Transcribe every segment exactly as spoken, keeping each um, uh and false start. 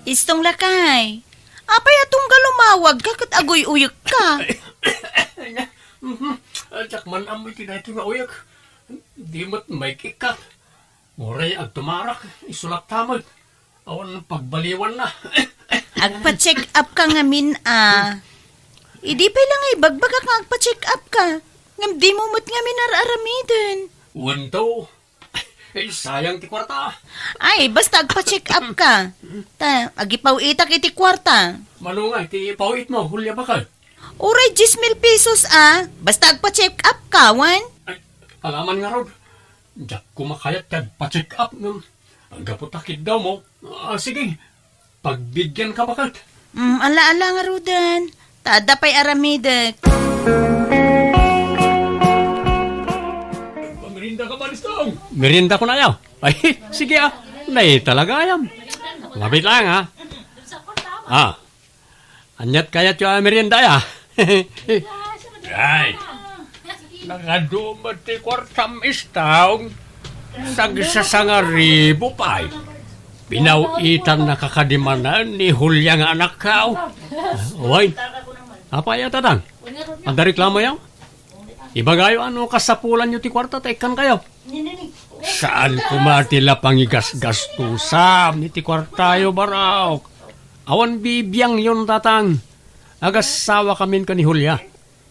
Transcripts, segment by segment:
Istong lakay. Apay a tunggal umawagka ket aguy-uyekka? Mhm. Diak man ammo iti daytoy nga uyek. Di met maikikkat. Uray agtumarak, isu latta met. Awan pagbaliwanna. Agpa-check up ka ngamin a. Idi pay la nga ibagbagak nga agpa-check up ka. Ngem dimo met ngamin ar-aramiden. Wen to. Eh, sayang ti kuarta. Ay, basta agpa-check up ka. Ta, agipaw-itak iti kuarta. Mano nga iti paw-itmo, Julia, baket? Uray dies mil pesos a. Basta agpa-check up ka, wen? Ay, alaman ngarud. Diak koma kayat ti agpa-check up ngem gapu ta kiddawmo. Ah, sige, pagbigianka baket. Mm, ala, ala ngaruden. Ta adda pay aramidek. Merienda ka ba, Listong? Merienda ko na, ayaw. Ay, sige, ah. Nay, talaga, ayam. Labit lang, ah. Ah. Aniat kayatyo a merienda, aya? Ay, nakadumet ti kuartam, Istong. Sagsasangaribu pay. Pinaw-itannaka kadi manen ni Julia nga anakko. Wen, apay a, tatang? Adda reklamoyo? Ibagayo a no kasapulanyo ti kuarta ta ikkankayo. Saan koma ti la pangigasgastusam iti kuartayo, barok. Awan bibiangyon, tatang. Agassawakamin ken ni Julia.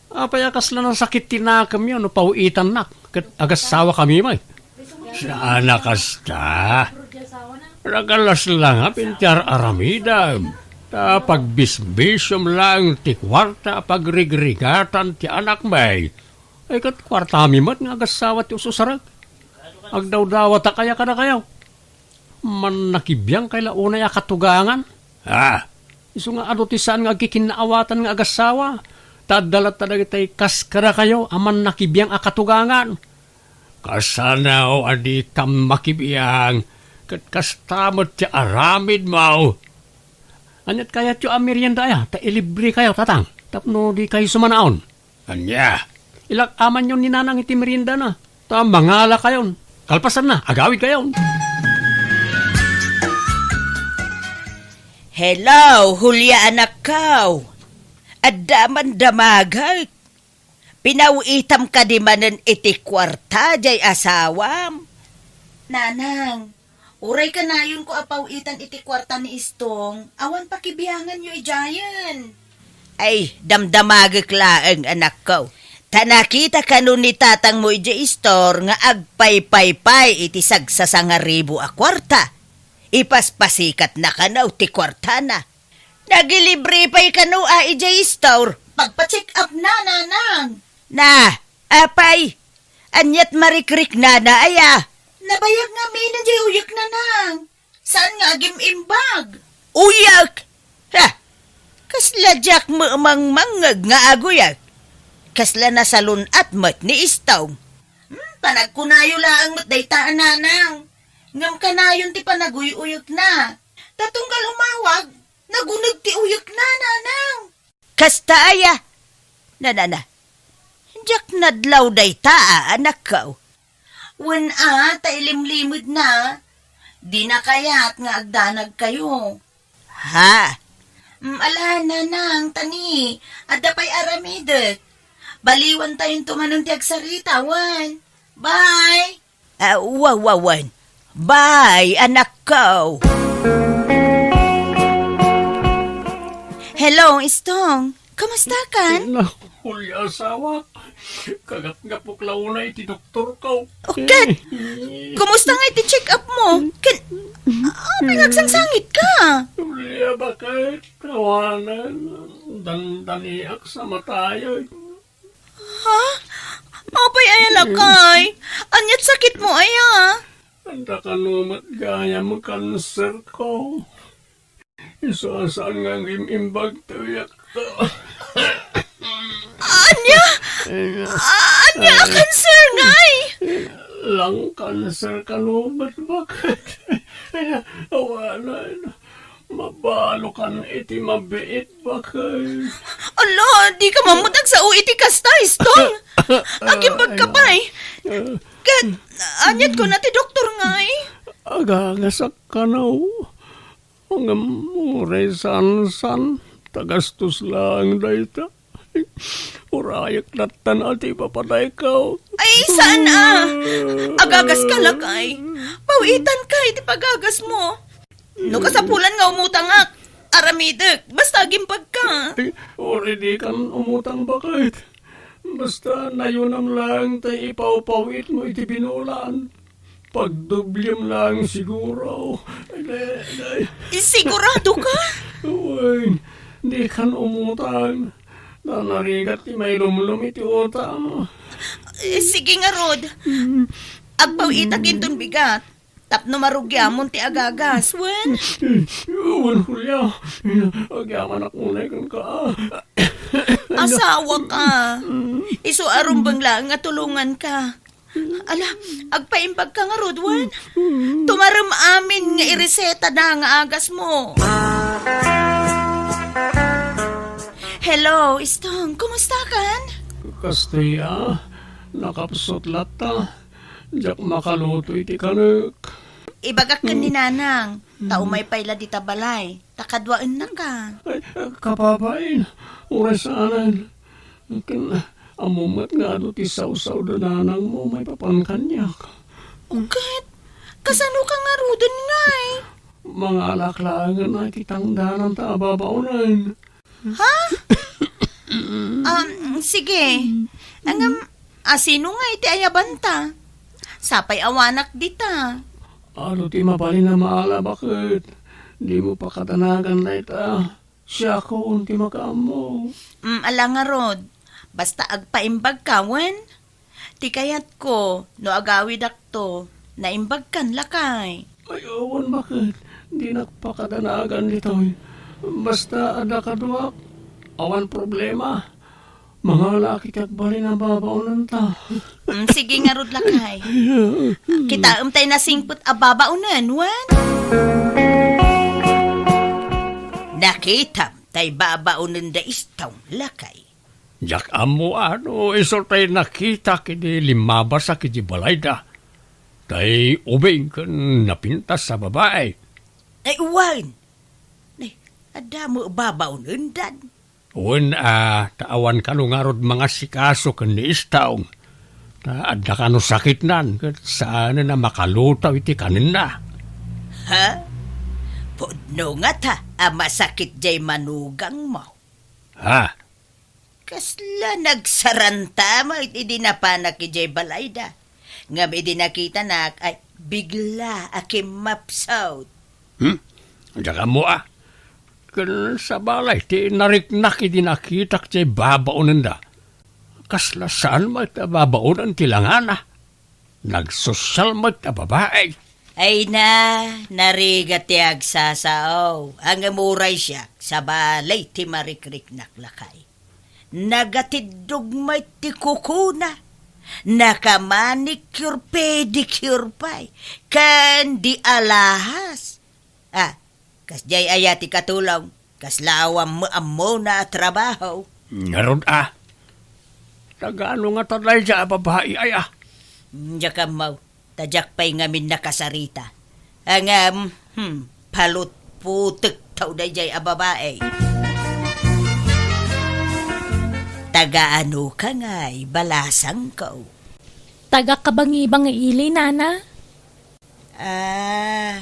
Apay a kasla nasakit ti nakemyo no paw-itannak ket agassawakami met? Saan a kasta. Nakalasla ngamin ti ar-aramidem. Ta pagbisbisiom laeng ti kuarta a pagrigrigatam ti anakmi. Ay, ket kuartami met nga agassawa ti ususarek. Agdawdawatak aya kadakayo? Mannakibiangkay la unay a katugangan? Ah, isu nga adu ti saan nga agkikinnaawatan nga agassawa, ta adda latta dagitay kas kadakayo a mannakibiang a katugangan. Kasano a dikam makibiang, ket kasta met ti aramidmo. Aniat kayatyo a merienda aya, ta ilibrekayo, tatang, tapno dikayo sumanaon? Ania? Ilak-amanyon ni Nanang iti meriendana, ta mangalakayon. Kalpasanna, agawidkayon. Hello, Julia, anakko. Adda man damagek. Pinaw-itam kadi manen iti kuarta jay asawam? Nanang, uray kanayonko a paw-itan iti kuarta ni Istong, awan pakibianganyo idiayen. Ay, damdamagek laeng, anakko. Ta nakita kano ni tatangmo idiay istor nga agpaypaypay iti sagsasangaribu a kuarta. Ipaspasikatna kano ti kuartana. Nagilibre pay kano a idiay istor. Pagpa-check up na, Nanang. Na, apay, aniat marikriknana aya? Nabayag ngamin jay uyek, Nanang. Saan nga agim-imbag? Uyek? Ha! Kasla diak mangmangngeg nga aguyek. Kasla nasalun-at met ni Istong. Hmm, panagkunayo laeng met dayta a Nanang. Ngem kanayon ti panaguy-uyekna. Ta tunggal umawag, naguneg ti uyekna, Nanang. Kasta aya? Nanana, diak nadlaw dayta a anakko. Wen a, ta ilimlimedna. Dina kayat nga agdanagkayo. Ha? Mm, ala, Nanang, tani, adda pay aramidek. Baliwantayonto manen ti agsarita, wen. Bye! Ah, wa, wa, wen. Bye, anakko. Hello, Istong. Kumusta kan? Naku, Julia, asawak. Kagapgapok la unay iti doktorko. O, ket, kumusta nga iti check-up mo? Ken, apay nga agsangsangitka? Julia, baket? Awanen, dandaniak sa matayek. Ha? Apay aya lakay? Aniat sakitmo aya? Adda kano met gayam kanserko. Isu a saan nga agim-imbag ti uyekko. Ania? Ania a kanser ngay? Lung cancer kano met, baket? Awanen. Mabalokan iti mabiit, baket. Ala, dika man met agsao iti kasta, Istong. Agimbagka pay. Ket, aniat kuna ti doktor ngay? Agangasak kano. Ngem uray saan-saan, ta gastos laeng dayta. Urayek lattan a ti ipapadayko. Ay, saan a? Agagas ka, lakay. Pawitan ka iti pagagas mo. No kasapulan nga umutangak, aramidek, basta agimbag ka. Ay, uray di kan umutang, baket. Basta nayunam laeng ta ipawpawit mo iti binulan. Pagdoblem laeng siguro. Ay, ay, ay. Sigurado ka? Wen, di kan umutang. Ta narigat ti mailumlom iti utang. Eh, sige ngarud. Agpawitak inton bigat. Tapno marugiamon ti agagas, wen? Wen, Julia. Agyamanak unay kenka. Asawa ka. Isu a rumbeng laeng nga tulongan ka. Ala, agpaimbag ka ngarud, wen? Tumarem amin nga ireseta da nga agas mo. Hello, Istong. Kumusta kan? Kasta, nakapsut latta. Diak makaluto iti kanek. Ibagak ken ni Nanang, ta umay pay la dita balay. Ta kaduaennaka. Ay, kababain, uray saanen. Ken, ammom met nga adu ti sawsaw da nanangmo maipapan kaniak. Uket, kasano ka ngaruden ngay? Mangalak laengen iti tangdananta a babaonen. Ha? Um, sige. Ngem, asino ngay ti ayabanta? Sapay awanak dita. Adu ti mabalin a maala, baket. Dimo pakadanagan dayta. Siakon ti makaammo. Mm, ala ngarud. Basta agpaimbag ka, wen? Ti kayatko, no agawidakto, naimbagkan, lakay. Ay, awan, baket. Dinak pakadanagan ditoy. Basta adda kaduak, awan problema. Mangala iti agbalin a babaonanta. Mm, sige ngarud, lakay. Kitaem tay nasingpet a babaonen, wen? Nakitam tay babaonen da Istong, lakay. Diak ammo no isu tay nakitak idi limmabasak iti balayda. Tay ubing ken napintas a babai. Ay, wen. Ay, adda met babaonendan. Wen a, ta awan kano ngarud mangasikaso ken ni Istong. Ta adda kano sakitnan ket saanen a makalutaw iti kanenna. Ha? Pudno ngata a masakit jay manugangmo. Ha? Kasla nagsaranta met idi napanak idiay balayda. Ngem idi nakitanak, ay, bigla a kimmapsut. Hmm? Diak ammo a. Ken sabali ti nariknak idi nakitak ti babaonenda. Kasla saan met a babaonen ti langana. Nagsosyal met a babai. Ay na, narigat ti agsasao. Ngem uray siak, sabali ti marikriknak, lakay. Nagatiddog met ti kukuna. Nakamanicure, pedicure pay. Ken di alahas. Ah, kasdiay aya ti katulong? Kasla awan met ammona a trabaho? Ngarud a. Taga ano ngata daydiay a babai aya? Diak ammo. Ta diak pay ngamin nakasarita. Ngem, hmm, palutputek taw daydiay a babai. Taga ano ka ngay, balasangko? Taga Kabangibangi ili, nana. Ah,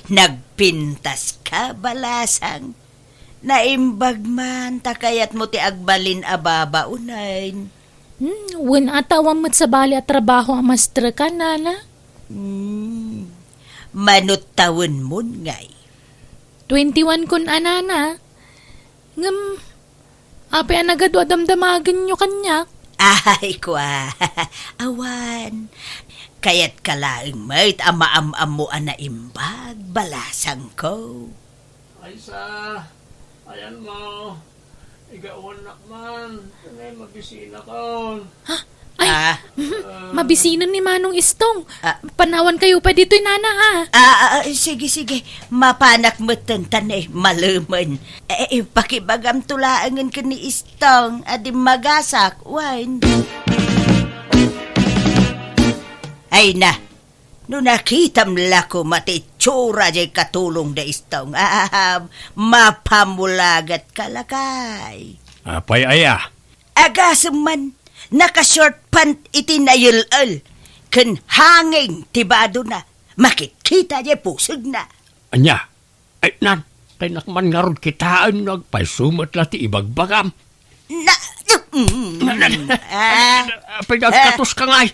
nagpintas ka, balasang. Naimbag man, ta kayatmo ti agbalin a babaonen. Hmm, wen a ta awan met sabali a trabaho a maestro ka, nana? Hmm, mano tawenmon ngay? Twenty-one kon a, nana. Ngem, apay a nagadu a damdamagenyo kaniak? Ay, kua. Awan. Kayatka laeng met a maam-ammo a naimbag, balasangko. Aysa, ayanmo, igawannak man, ken mabisinakon. Ha? Ay, ah, mabisinen ni Manong Istong. Ah. Panawankayo pay ditoy, nana, ha? Ah, ah, ah, sige, sige. Mapanak metten, ta ne, malemen. Eh, eh, pakibagamto laengen ken ni Istong a dimmagasak, wen. Ay na, no nakitam la koma ti itsura jay katulong da Istong. Ah, mapamulagat ka, lakay. Apay aya? Agasem man, naka-short pant iti nayel-el, ken hanging ti badona, makitkita jay pusegna. Ania? Ay, nan, tay nakman ngarud kitaen no agpayso met la ti ibagbagam. Na, mm, Na, na, ah, apay nga ah, agkatos ka ngay?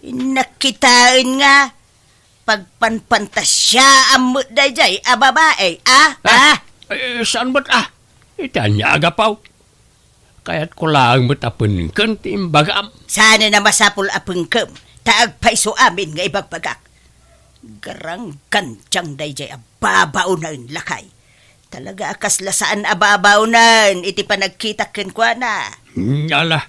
Nakitaen nga pagpanpantasiaam met dayjay a babai, ah? Ah, Ah? eh, saan met, ah? Iti ania a gapu? Kayatko laeng met a pengken ti imbagam. Saan a masapul a pengkem, ta agpayso amin nga ibagbagak. Garanggantiang dayjay a babaonen, lakay. Talaga a kasla saan a babaonen iti panagkitak kenkuana. Ala,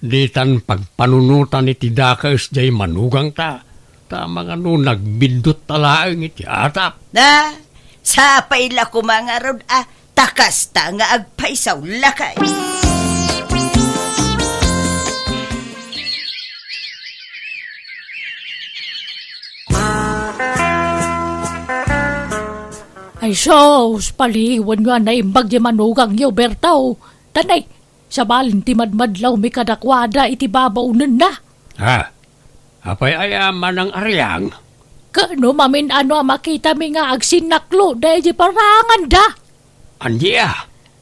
ditan pagpanunotan iti dakes jay manugangta. Ta mangano nagbiddut ta laeng iti atap. Na, sapay la koma ngarud a ta kasta nga agpayso, lakay. Ay sus, paliwanyo a naimbag ti manugangyo, Berto. Tanay, sabalen ti madmadlawmi kadakuada iti babaonenna. Ha? Apay aya, Manang Ariang? Ket no mamin-ano a makitami nga agsinnaklo daydi paranganda. Ania?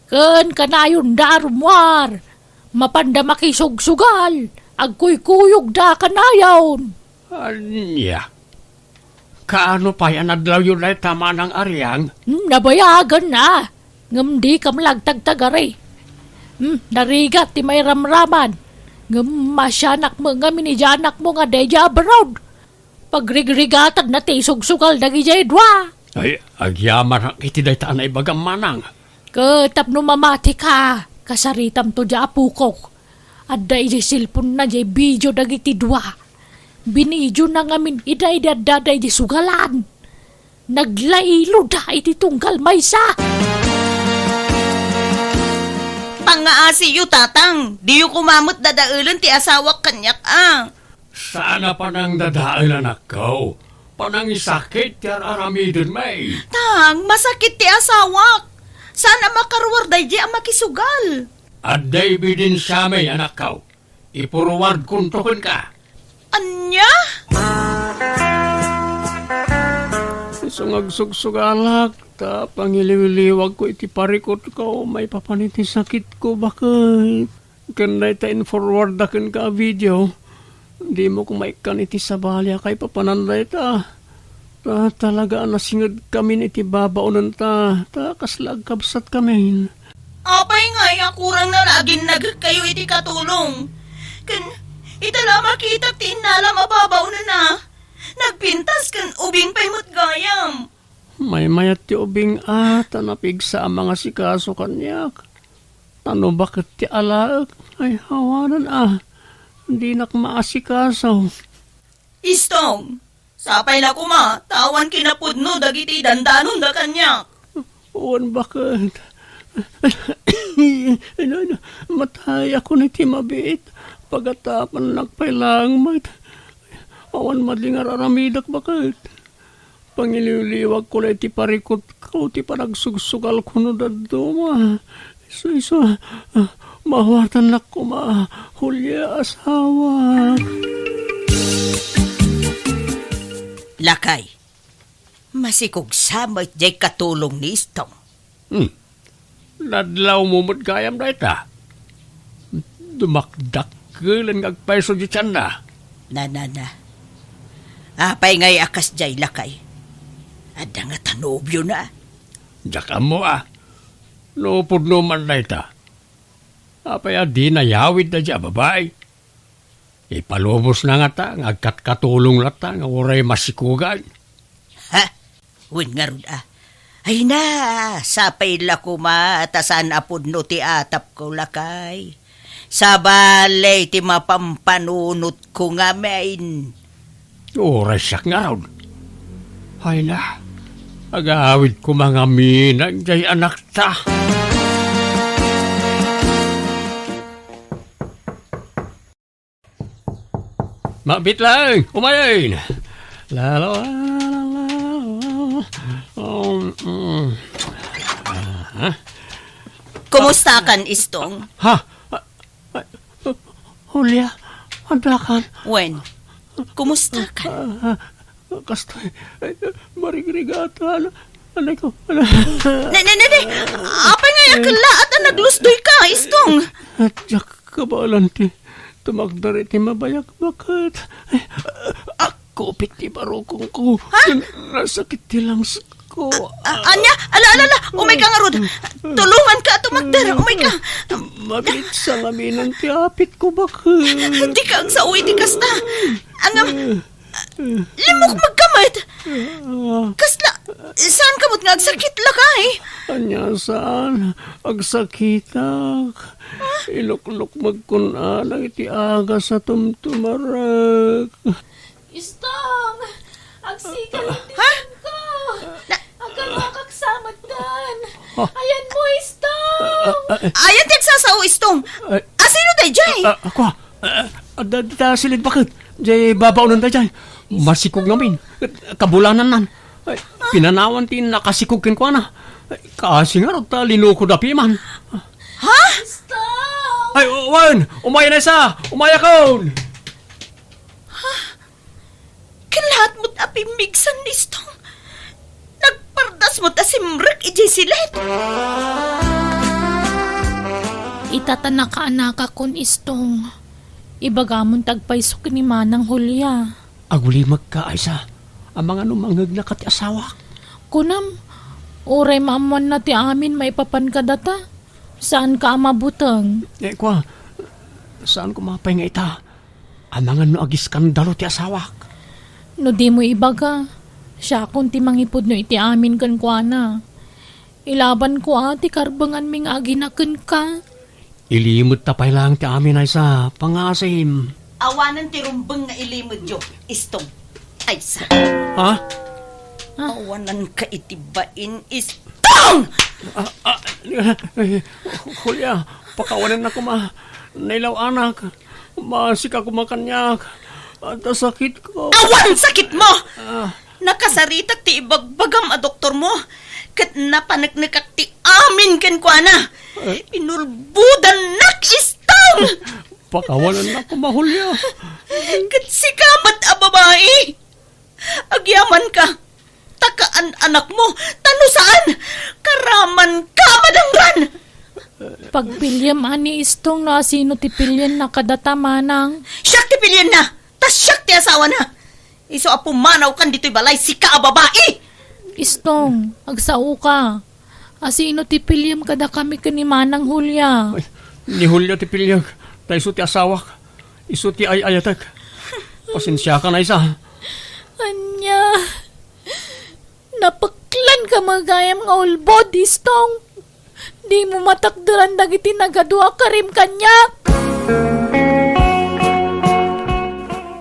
Ken kanayonda a rummuar, mapanda makisugsugal, agkuykuyogda kanayon. Ania? Kaano pay a nadlawyo dayta, Manang Ariang? Hmm, nabayagan na. Ngem dika met la agtagtagari. Hmm, narigat ti mairamraman. Ngem maasianak met ngamin idiay anakmo nga daydiay abroad. Pagrigrigatanna ti isugsugal dagidiay dua. Ay, agyamanak iti dayta a naibagam, Manang. Ket tapno mamatika, kasaritamto diay apokok. Adda idiay cellphone-na diay video dagiti dua. Binidiona ngamin ida idi addada idiay sugalan. Naglailo da iti tunggal maysa. Pangngaasiyo, tatang. Diyo koma met dadaelen ti asawak kaniak, a. Saan a panangdadael, anakko. Panangisakit ti ar-aramidenmi. Tang, masakit ti asawak. Saan a makaruar daydiay a makisugal. Adda ebidensiami, anakko. Ipuruardkonto kenka. Ania? Isu nga agsugsugalak, ta pangiliwliwagko iti parikutko, maipapan iti sakitko, baket. Ken dayta in-forward-da kenka a video, dimo koma ikkan iti sabali a kaipapanan dayta. Ta talaga a nasingedkamin iti babaonenta, ta kasla agkabsatkamin. Apay ngay a kurangna la aginnagekkayo iti katulong? Ken ita la a makitak ti innalam a babaonenna, nagpintas ken ubing pay met gayam. Maymayat ti ubing a, ta napigsa a mangasikaso kaniak. Ta no baket ti alaek, ay awanen a, dinak maasikaso. Istong, sapay la koma, ta awan kinapudno dagiti dandanonda kaniak. Wen baket. Ino, ino, matayakon iti mabiit. Pagatapannak pay laeng met. Awan madling ar-aramidek baket. Pangiliwliwagko la iti parikutko ti panagsugsugalko no dadduma. Isu, isu, ah, mawatannak koma, Julia, asawak. Lakay, masikog sa met jay katulong ni Istong. Hmm. Nadlawmo met gayam dayta. Dumakdakkelen nga agpayso ti tianna. Na, na, na. Apay ngay a kasdiay, lakay? Adda ngata nobiona? Diak ammo a. No pudno man dayta, apay a dina yawid daydiay a babai? Ipalubosna ngata nga agkatkatulong latta nga uray masikogan. Ha? Wen ngarud a. Ay na, sapay la koma ta saan a pudno ti atapko, lakay. Sabali ti mapampanunotko ngamin. Uray siak ngarud. Ay na, agawid koma ngamin jay anakta. Mabit laeng, umayen. La, la, la, la, la, Um, mm. Aha. Kumustakan, Istong? Ha? Ay, Julia, addakan? Wen, kumustakan? Ah, kastoy, ay, marigrigatan. Anay ko, ala. Ne, ne, ne, ne. Apay nga yakellaat a naglusdoy ka, Istong? Diak kabaelan ti tumakder iti mabayag baket. Ay, ah, kupit ti barukongko. Ha? Nasakit ti langsko. A-, a-, ania? Ala, ala, ala. Umayka ngarud. Tulonganka a tumakder. Umayka. Mabiit sa ngaminen ti apitko baket. Dika agsao iti kasta. Ngem, limmukmegka met. Ah. Kasla, saanka met nga agsakit, lakay? Ania saan? Agsakitak. Iluklukmegkon alang iti agas a tumtumarek. Istong! Agsikal ti Ha? Ko! Na- Agkakaksamatdan! Ha? Ayanmo, Istong! Ah, ah, Ayan ti agsasao, Istong! Ay. Asino daydiay? Ah, ako, ah, adda dita silid baket. Diay babaonen daydiay. Masikog ngamin. Kabulanannan. Ay, pinanawan ti nakasikog kenkuana. Ay, kaasi ngarud ta linukod a piman. Ha? Istong! Ay, wen, umayen, Aisa! Umayakon! Kellaat met a pimmigsan ni Istong. Nagpardas met a simrek idiay silet. Ita ta nakaanakakon, Istong. Ibagamon ti agpayso ken ni Manang Julia. Agulimekka, Aisa. Amangan no mangngegnaka ti asawak. Kunam, uray maammoanna ti amin maipapan kadata, saanka a mabuteng. Eh, kua, saan koma pay nga ita? Amangan no agiskandalo ti asawak. No dimo ibaga, siakon ti mangipudno iti amin kenkuana. Ilabanko a ti karbenganmi nga agina kenka. Ilimedta pay laeng ti amin, Aisa, pangaasim. Awanen ti rumbeng nga ilimedyo, Istong. Aisa. Ha? Awananka iti bain, Istong! Ah, ah, eh, Julia, pakawanennak koma. Nailaw-anak. Maasika koma kaniak. Adda sakitko. Awan sakitmo! Ah. Nakasaritak ti ibagbagam a doktormo, ket napaneknekak ti amin kenkuana. Eh? Inulbodannak, Istong! Pakawanennak koma, Julia. Ket sika met a babai, agyamanka, ta kaan-anakmo, ta no saan, karamanka a madangran! Pagpiliem a ni Istong no asino ti pilienna kadata, Manang. Siak ti pilienna! Ta siak ti asawana! Isu a pumanawkan ditoy balay, sika a babai! Istong, agsaoka. Asino ti piliem kadakami ken ni Manang Julia? Ay, ni Julia ti piliek, ta isu ti asawak. Isu ti ay-ayatek. Pasensiakan, Aisa. Ania? Napeklanka met gayam nga ulbod, Istong. Dimo matakderan dagiti nagadua a karim kaniak.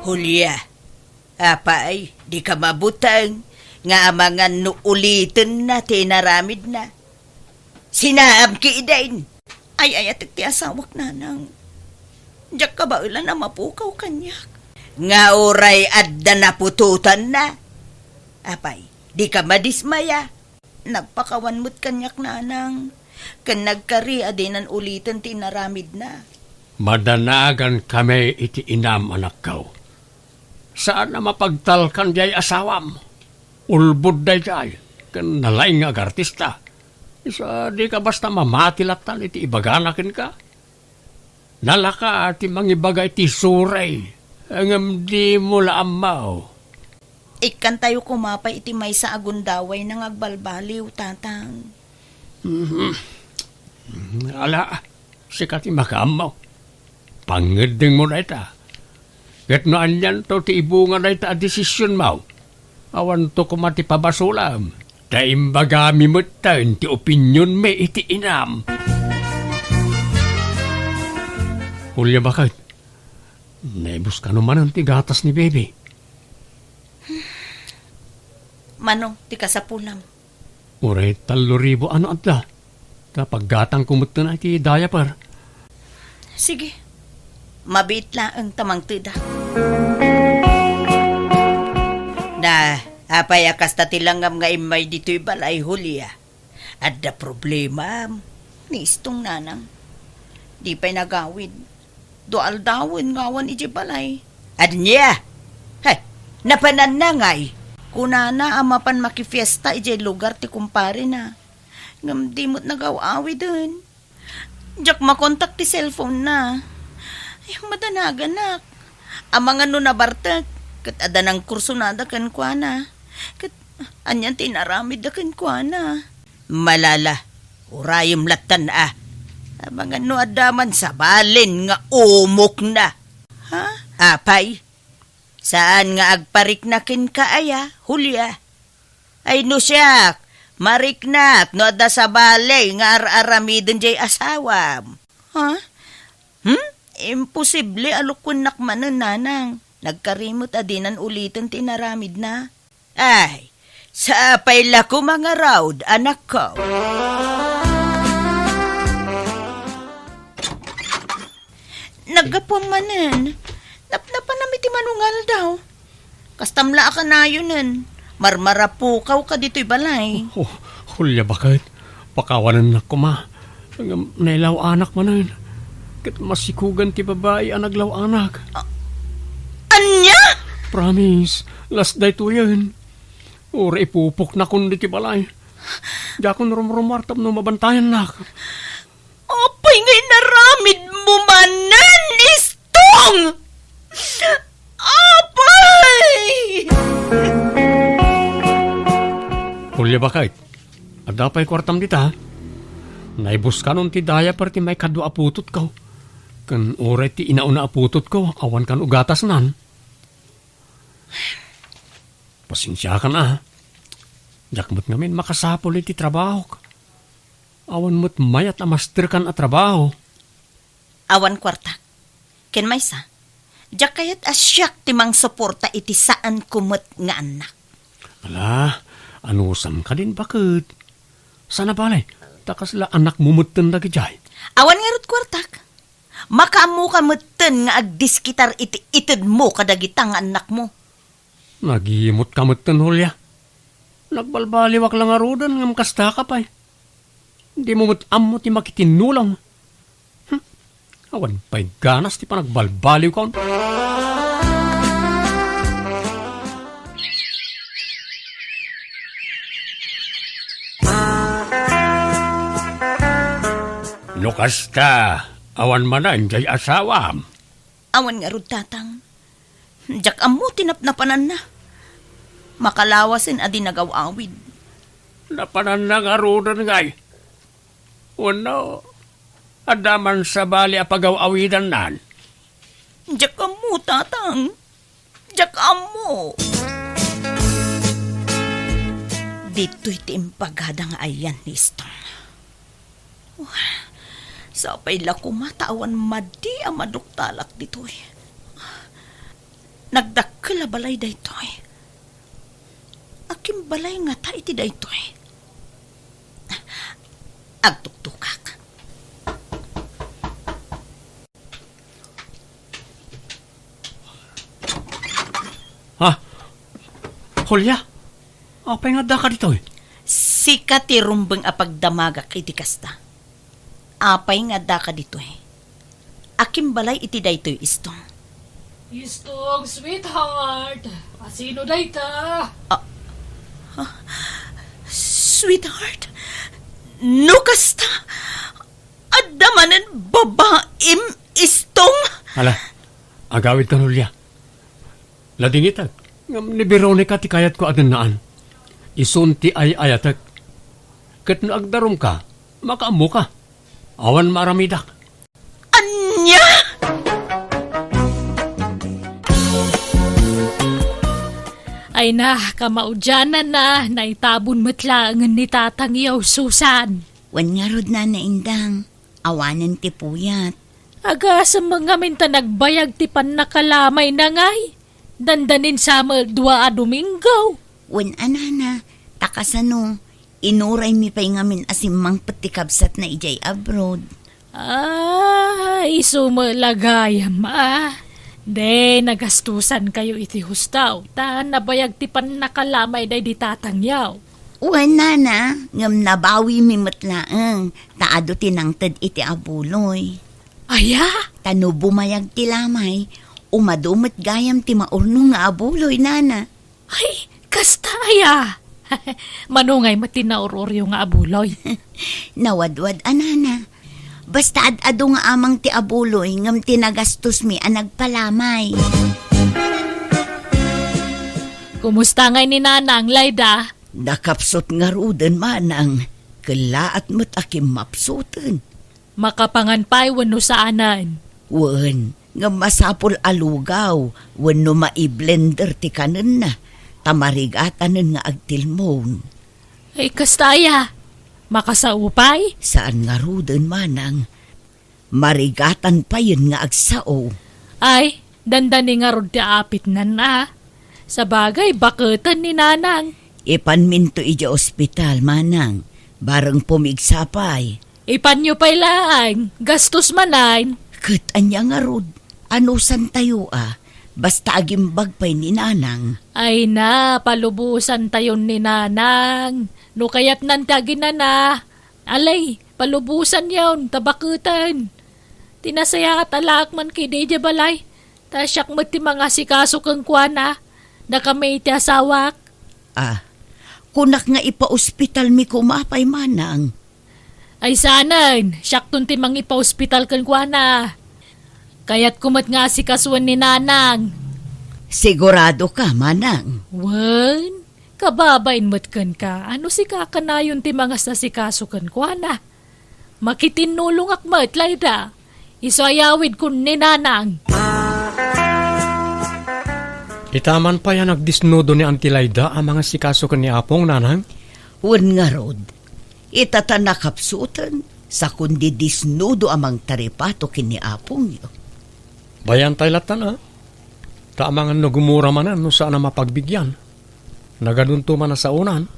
Julia, apay, dika mabuteng nga amangan no ulitenna ti inaramidna. Sinaam ketdin. Ay-ayatek ti asawak, nanang. Diak kabaelan a mapukaw kaniak. Nga uray adda naputotanna. Apay, dika madismaya. Nagpakawan met kaniak, nanang, ken nagkari a dinan uliten ti inaramidna. Madanagankami iti inam, anakko. Saan a mapagtalkan diay asawam. Ulbod daydiay, ken nalaing nga agartista. Isu a dika basta mamati lattan iti ibagana kenka. Nalaka ti mangibaga iti suray, ngem dimo la ammo. Ikkantayo koma pay iti maysa a gundawayna nga agbalbaliw, Tatang. Mhm. Ala, sika ti makaammo. Pangngeddengmo dayta. Ket no anianto ti ibunga dayta a desisionmo, awanto koma ti pabasolam, ta imbagami metten ti opinionmi iti inam. Julia, baket, naibus kano manen ti gatas ni Baby? Mano ti kasapulam? Uray tallo ribu a no adda. Ta paggatangko metten iti diaper. Sige. Mabiit laeng ta mangtedak. Na, Apay a kasta ti langam nga immay ditoy balay, Julia? Adda problema ni Istong, nanang. Di pay nagawid. Dua aldawen nga awan idiay balay. Ania? He, napananna ngay? Kunana a mapan makifiesta idiay lugar ti kumparena. Ngem di met nagaw-awiden. Diak makontak ti cellphone na. Ay, madanaganak. Amangan no nabartek, ket adda nangkursonada kenkuana. Ket anian ti inaramidda kenkuana? Malala, urayem lattan a. Amangan no adda man sabalen nga umokna. Ha? Apay, saan nga agparikna kenka aya, Julia? Ay no siak, mariknak no adda sabali nga ar-aramiden diay asawam. Ha? Hmm? Imposible a lukuennak manen, nanang. Nagkarimet a dinan uliten ti inaramidna. Ay, sapay la koma ngarud, anakko. Naggapuam manen. Napnapanam iti manungaldaw. Kastam la a kanayonen. Marmarapukawka ditoy balay. Oh, Julia, baket. Pakawanennak koma. Ngem nailaw-anak manen. Ket masikogan ti babai a naglaw-anak. A-, ania? Promise, last daytoyen. Uray ipupoknakon ditoy balay. Diakon rumrumuar tapno mabantayannak. Apay nga inaramidmo manen, Istong? Apay! Julia, baket, adda pay kuartam dita? Naibuskanon ti diaper ti maikadua a putotko. Ken uray ti inauna a putotko, awan kan ugatasnan. Pasensiakan a. Diak met ngamin makasapul iti trabahok. Awan met mayat a masterkan a trabaho. Awan kuartak. Ken maysa, diak kayat a siak ti mangsuporta iti saanko met nga annak. Ala, anusam kadin, baket. Saan a bale, ta kasla annakmo metten dagidiay. Awan ngarud kuartak. Makaammoka metten nga agdiskitar iti itedmo kadagita nga annakmo. Nagimotka metten, Julia. Nagbalbaliwak la ngaruden ngem kastaka pay. Dimo met ammo ti makitinnulong. Hmm. Awan pay ganas ti panagbalbaliwkon. No kasta, awan manen diay asawam? Awan ngarud, Tatang. Diak ammo ti napnapananna. Makalawasen a di nagaw-awid. Napananna ngaruden ngay? Wenno, adda man sabali a pagaw-awidannan? Diak ammo, Tatang. Diak ammo. Ditoy ti imbagada nga ayan ni Istong. Sapay la koma ta awan madi a maduktalak ditoy. Nagdakkel a balay daytoy. Akin balay ngata iti daytoy? Agtuktukak. Ha? Julia? Apay nga addaka ditoy? Sika ti rumbeng a pagdamagak iti kasta. Apay nga addaka ditoy? Akin balay iti daytoy, Istong? Istong, sweetheart. Asino dayta? Ah, ah, sweetheart? No kasta, adda manen babaim, Istong? Ala, agawidkan, Julia. Ladingitek, ngem ni Veronica ti kayatko a dennaan. Isun ti ay-ayatek. Ket no agdarumka, makaammoka. Awan maaramidak. Ania? Ay na, kamaudiananna, naitabon met laengen ni Tatangyo, Susan. Wen ngarud, Nana Indang, awanen ti puyat. Agasem ngamin ta nagbayag ti pannakalamayna ngay. Dandanin sa met dua a Domingo. Wen a, Nana, ta kasano, inuraymi pay ngamin a simmangpet ti kabsatna idiay abroad. Ah, isu met la gayam, a. Di, nagastusankayo iti husto, ta nabayag ti pannakalamay daydi tatangyo. Wen, nana, ngem nabawimi met laeng, ta adu ti nangted iti abuloy. Aya? Ta no bumayag ti lamay, umadu met gayam ti maurnong nga abuloy, nana. Ay, kasta aya! Mano ngay met ti naur-uryo nga abuloy? Nawadwad a, nana. Basta ad-adu nga amang ti abuloy ngem ti nagastos mi a nagpalamay. Kumusta ngay ni Nanang, Layda? Nakapsut ngaruden, manang. Kellaat met a kimmapsuten. Makapangan pay wenno saanen? Wen, ngem masapul a lugaw wenno mai-blender ti kanenna, ta marigatanen nga agtilmon. Ay, kasta aya? Makasao pay? Saan ngaruden, manang. Marigatan payen nga agsao. Ay, dandani ngarud ti apitnan a. Sabagay, baketen ni Nanang. Ipanminto idiay ospital, manang. Bareng pumigsa pay. Ipanyo pay laeng, gastos manen. Ket ania ngarud? Anusantayo a? Basta agimbag pay ni Nanang. Ay na, palubosantayon ni Nanang. No kayatnan ti aginana, alay, palubosanyon, ta baketen. Ti nasayaat a laak man kadi idiay balay, ta siak met ti mangasikaso kenkuana, dakami iti asawak. Ah, kunak nga ipaospitalmi koma pay, manang. Ay saanen, siakton ti mangipaospital kenkuana. Kayatko met nga asikasuen ni Nanang. Sigurado ka, manang? Wen, kababain met kenka, a no sika kanayon ti mangasikaso kenkuana. Makitinnulongak met, Layda. Isu a yawidkon ni Nanang. Ita man pay a nagdisnudo ni Auntie Layda a mangasikaso ken ni Apong, Nanang? Wen ngarud, ita ta nakapsuten, sakon di disnudo a mangtaripato ken ni Apongyo. Bayan tay lattan a. Ta amangan no gumura manen no saan a mapagbigyan. Nagadunto man a saonan.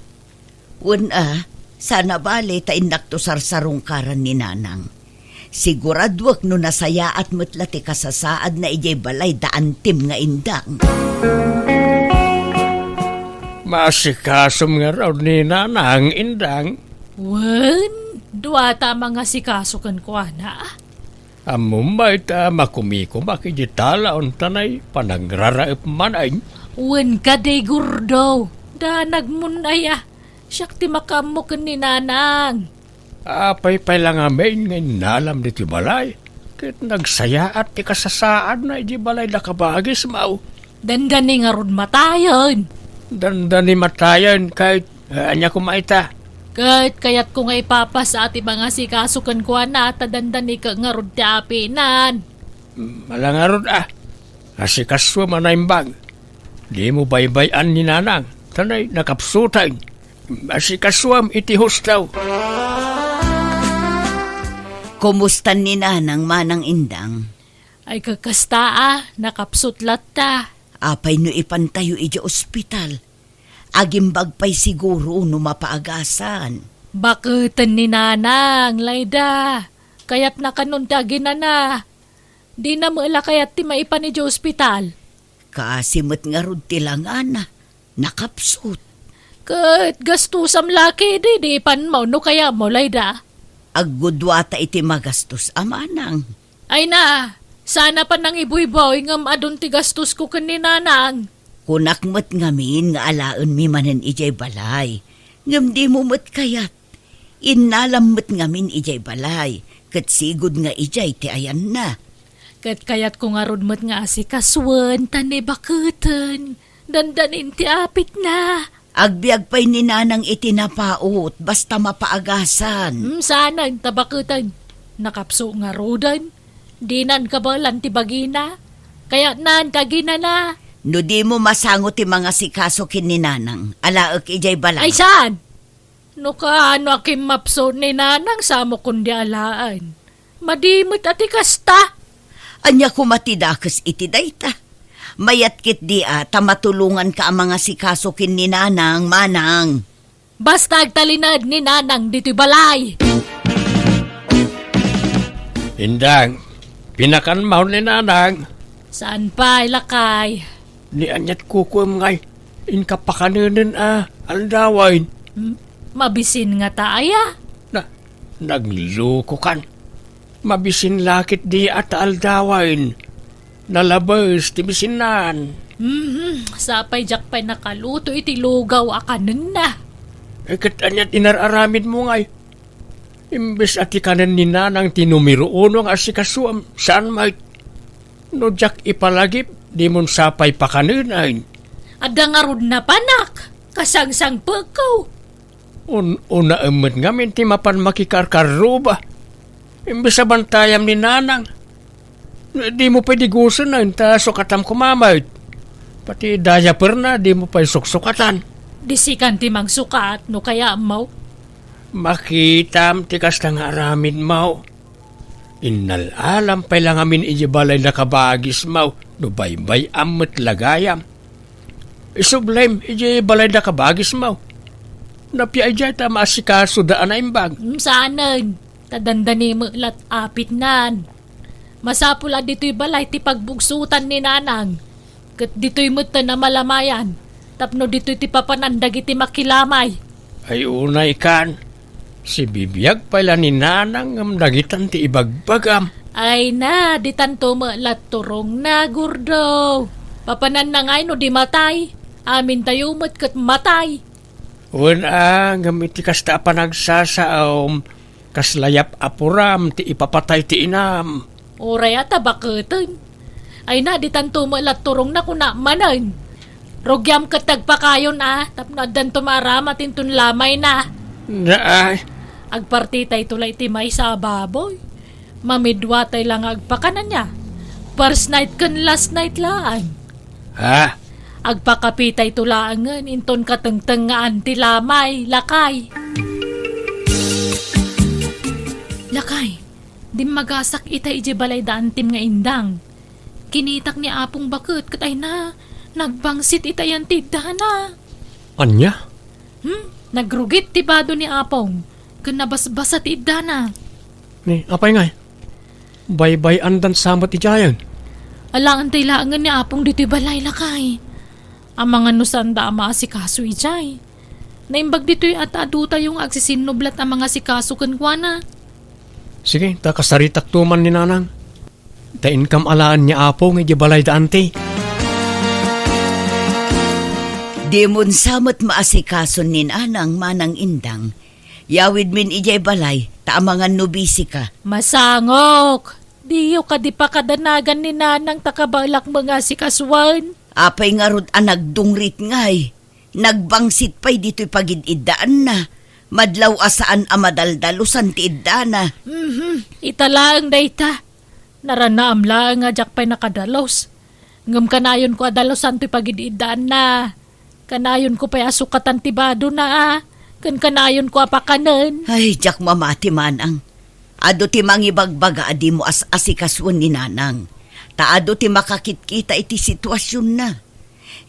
Wen a, saan a bale ta innakto sarsarungkaran ni Nanang. Siguraduek no nasayaat met la ti kasasaadna idiay balay da Antim nga Indang. Maasikasom ngarud ni Nanang, Indang. Wen, duata a mangasikaso kenkuana. Ammom met a makumikomak idiay talaon ta nay panagraraep manen. Wen kadi, Gordo, danagmon aya. Siak ti makaammo ken ni Nanang. Apay pay la ngamin nga innalam ditoy balay? Ket nagsayaat ti kasasaadna idiay balay da kabagismo. Dandani ngarud matayen. Dandani matayen ket, eh, ania koma ita? Ket kayatko nga ipapasa ti mangasikaso kenkuana ta dandani ket ngarud ti apinan. Mm, ala ngarud a. Asikasuem a naimbag. Dimo baybay-an ni Nanang, ta nay nakapsuten. Asikasuem iti husto. Kumusta ni Nanang, Manang Indang? Ay, kakasta a, nakapsut latta. Apay no ipantayo idiay ospital? Agimbag pay siguro no mapaagasan. Baketen ni Nanang, Layda. Kayatna kanon ti aginana. Dina met la kayat ti maipan idiay ospital. Kaasi met ngarud ti langana. Nakapsut. Ket gastusam la ketdi, di ipanmo no kayatmo, Layda. Agguduata iti magastos a, Manang. Ay na, saan a panangibuybuy ngem adun ti gastosko ken ni Nanang. Kunak met ngamin nga alaenmi manen idiay balay. Ngem dimo met kayat. Innalam met ngamin idiay balay, ket sigud nga idiay ti ayanna. Ket kayatko ngarud met nga asikasuen, ta ni baketen, dandanin ti apitna. Agbiag pay ni Nanang iti napaut, basta mapaagasan. Hmm, saanen, ta baketen, nakapso ngaruden. Dinan kabaelan ti bagina. Kayatnan ti aginana. No dimo masango ti mangasikaso ken ni Nanang, alaek idiay balay. Ay, saan? No kaano a kimmapso ni Nanang, samokon di alaen. Madi met a ti kasta. Ania koma ti dakes iti dayta? Mayat ketdi a ta matulonganka a mangasikaso ken ni Nanang, Manang. Basta agtalinaed ni Nanang ditoy balay. Indang, pinakanmo ni Nanang. Saan pay, lakay? Ni aniat kukuem ngay, inka pakanenen a aldawen. Hmm, mabisin ngata aya? Na, naglukokan. Mabisin la ketdi a ta aldawen. Nalabes ti bisinnan. Mhm, sapay diak pay nakaluto iti lugaw a kanenna. Eh, ket aniat inar-aramidmo ngay? Imbes a ti kanen ni Nanang ti numero uno nga asikasuem, saan met? No diak ipalagip, dimon sapay pakanenen. Adda ngarud napanak, kasangsangpekko. Un-, unaem met ngamin ti mapan makikarkarruba. Imbes a bantayam ni Nanang, dimo pay digusen ta sukatam koma met. Pati diaperna, dimo pay suksukatan. Di sikan ti mangsukat no kayatmo. Makitam ti kasta nga aramidmo. Innal-alam pay la ngamin idiay balay da kabagismo no baybay-am met la gayam. Isublem idiay balay da kabagismo. Napia idiay ta maasikasoda a naimbag. Mm, saanen, ta dandani met lat apitnan. Masapul a ditoy balay ti pagbugsotan ni Nanang. Ket ditoy metten a malamayan, tapno ditoy ti papanan dagiti makilamay. Ay unay kan, sibibiag pay la ni Nanang ngem dagitan ti ibagbagam. Ay na, ditanto met la turongna, Gordo. Papananna ngay no di matay? Amintayo met ket matay. Wen a, ngem iti kasta a panagsasaom, kasla yap-apuram ti ipapatay ti inam. Uray a ta baketen. Ay na, ditanto met la turongna, kuna manen. Rugiam ket ti agpakayon a, tapno addanto maaramat inton lamayna. Naay. Agpartitayto la iti maysa a baboy. Mamidwatay la nga agpakan ania. First night ken last night laeng. Ha? Agpakapitayto laengen inton katengtengngaan ti lamay, lakay. Lakay, dimmagasak ita idiay balay da antim nga indang. Kinitak ni Apong baket ket ay na, nagbangsit ita yan ti iddana. Ania? Hmm? Nagrugit ti bado ni Apong, ken nabasbasa ti iddana. Ni, apay ngay? Baybay-andan sa met idiayen? Alaantay laengen ni Apong ditoy balay, lakay. Amangan no saanda a maasikaso idiay. Naimbag ditoy a ta adu tayo nga agsisinnublat a mangasikaso kenkuana. Sige, ta kasaritakto man ni Nanang. Ta inkam alaen ni Apong idiay balay da anti. Dimon sa met maasikason ni Nanang, Manang Indang. Yawidmin idiay balay, ta amangan no busy ka. Masangok! Diyo kadi pakadanagan ni Nanang ta kabaelak mangasikasuan? Apay ngarud a nagdungrit ngay? Nagbangsit pay ditoy pagid-iddaanna. Madlaw a saan a madaldalusan ti iddana. Mhm, ita laeng dayta. Naranaam laeng a diak pay nakadalus. Ngem kanayonko a dalusan toy pagid-iddaanna. Kanayonko pay a sukatan ti badona a, ken kanayonko a pakanen. Ay, diak mamati, Manang. Adu ti mangibagbaga a dimo as-asikasuen ni Nanang. Ta adu ti makakitkita iti situasionna.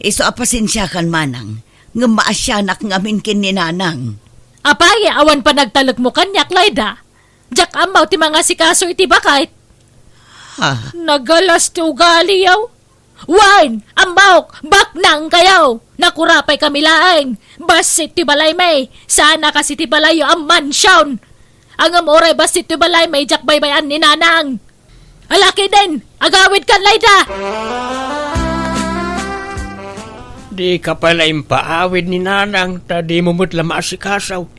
Isu a pasensiakan, Manang, ngem maasianak ngamin ken ni Nanang. Apay, awan panagtalekmo kaniak, Layda? Diak ammo ti mangasikaso iti baket. Ha? Nagalas ti ugaliyo. Wen, ammok, baknang kayo. Nakurapay kami laeng. Bassit ti balaymi. Saan a kas iti balayyo a mansion. Ngem uray bassit ti balaymi, diak baybay-an ni Nanang. Alakiden, agawidkan, Layda! Dika pay la impaawid ni Nanang, ta dimo met la maasikaso.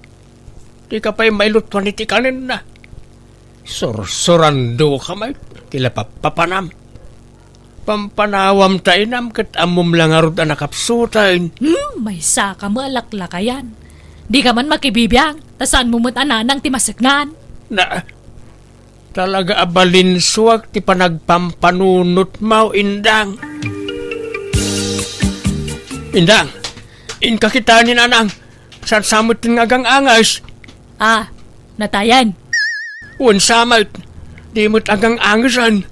Dika pay mailutuan iti kanenna. Sursurandoka met, ti la pappapanam. Pampanawam ta inam ket ammom la ngarud a nakapsuten. Hmm, maysaka met a laklakayan. Dika man makibibiang, ta saanmo met a Nanang ti maseknan. Na, talaga a balinsuak ti panagpampanunotmo, Indang. Indang, inka kitaen ni Nanang. Saan sa met nga agang-anges? Ah, natayan. Wen sa met, di met agang-angesen.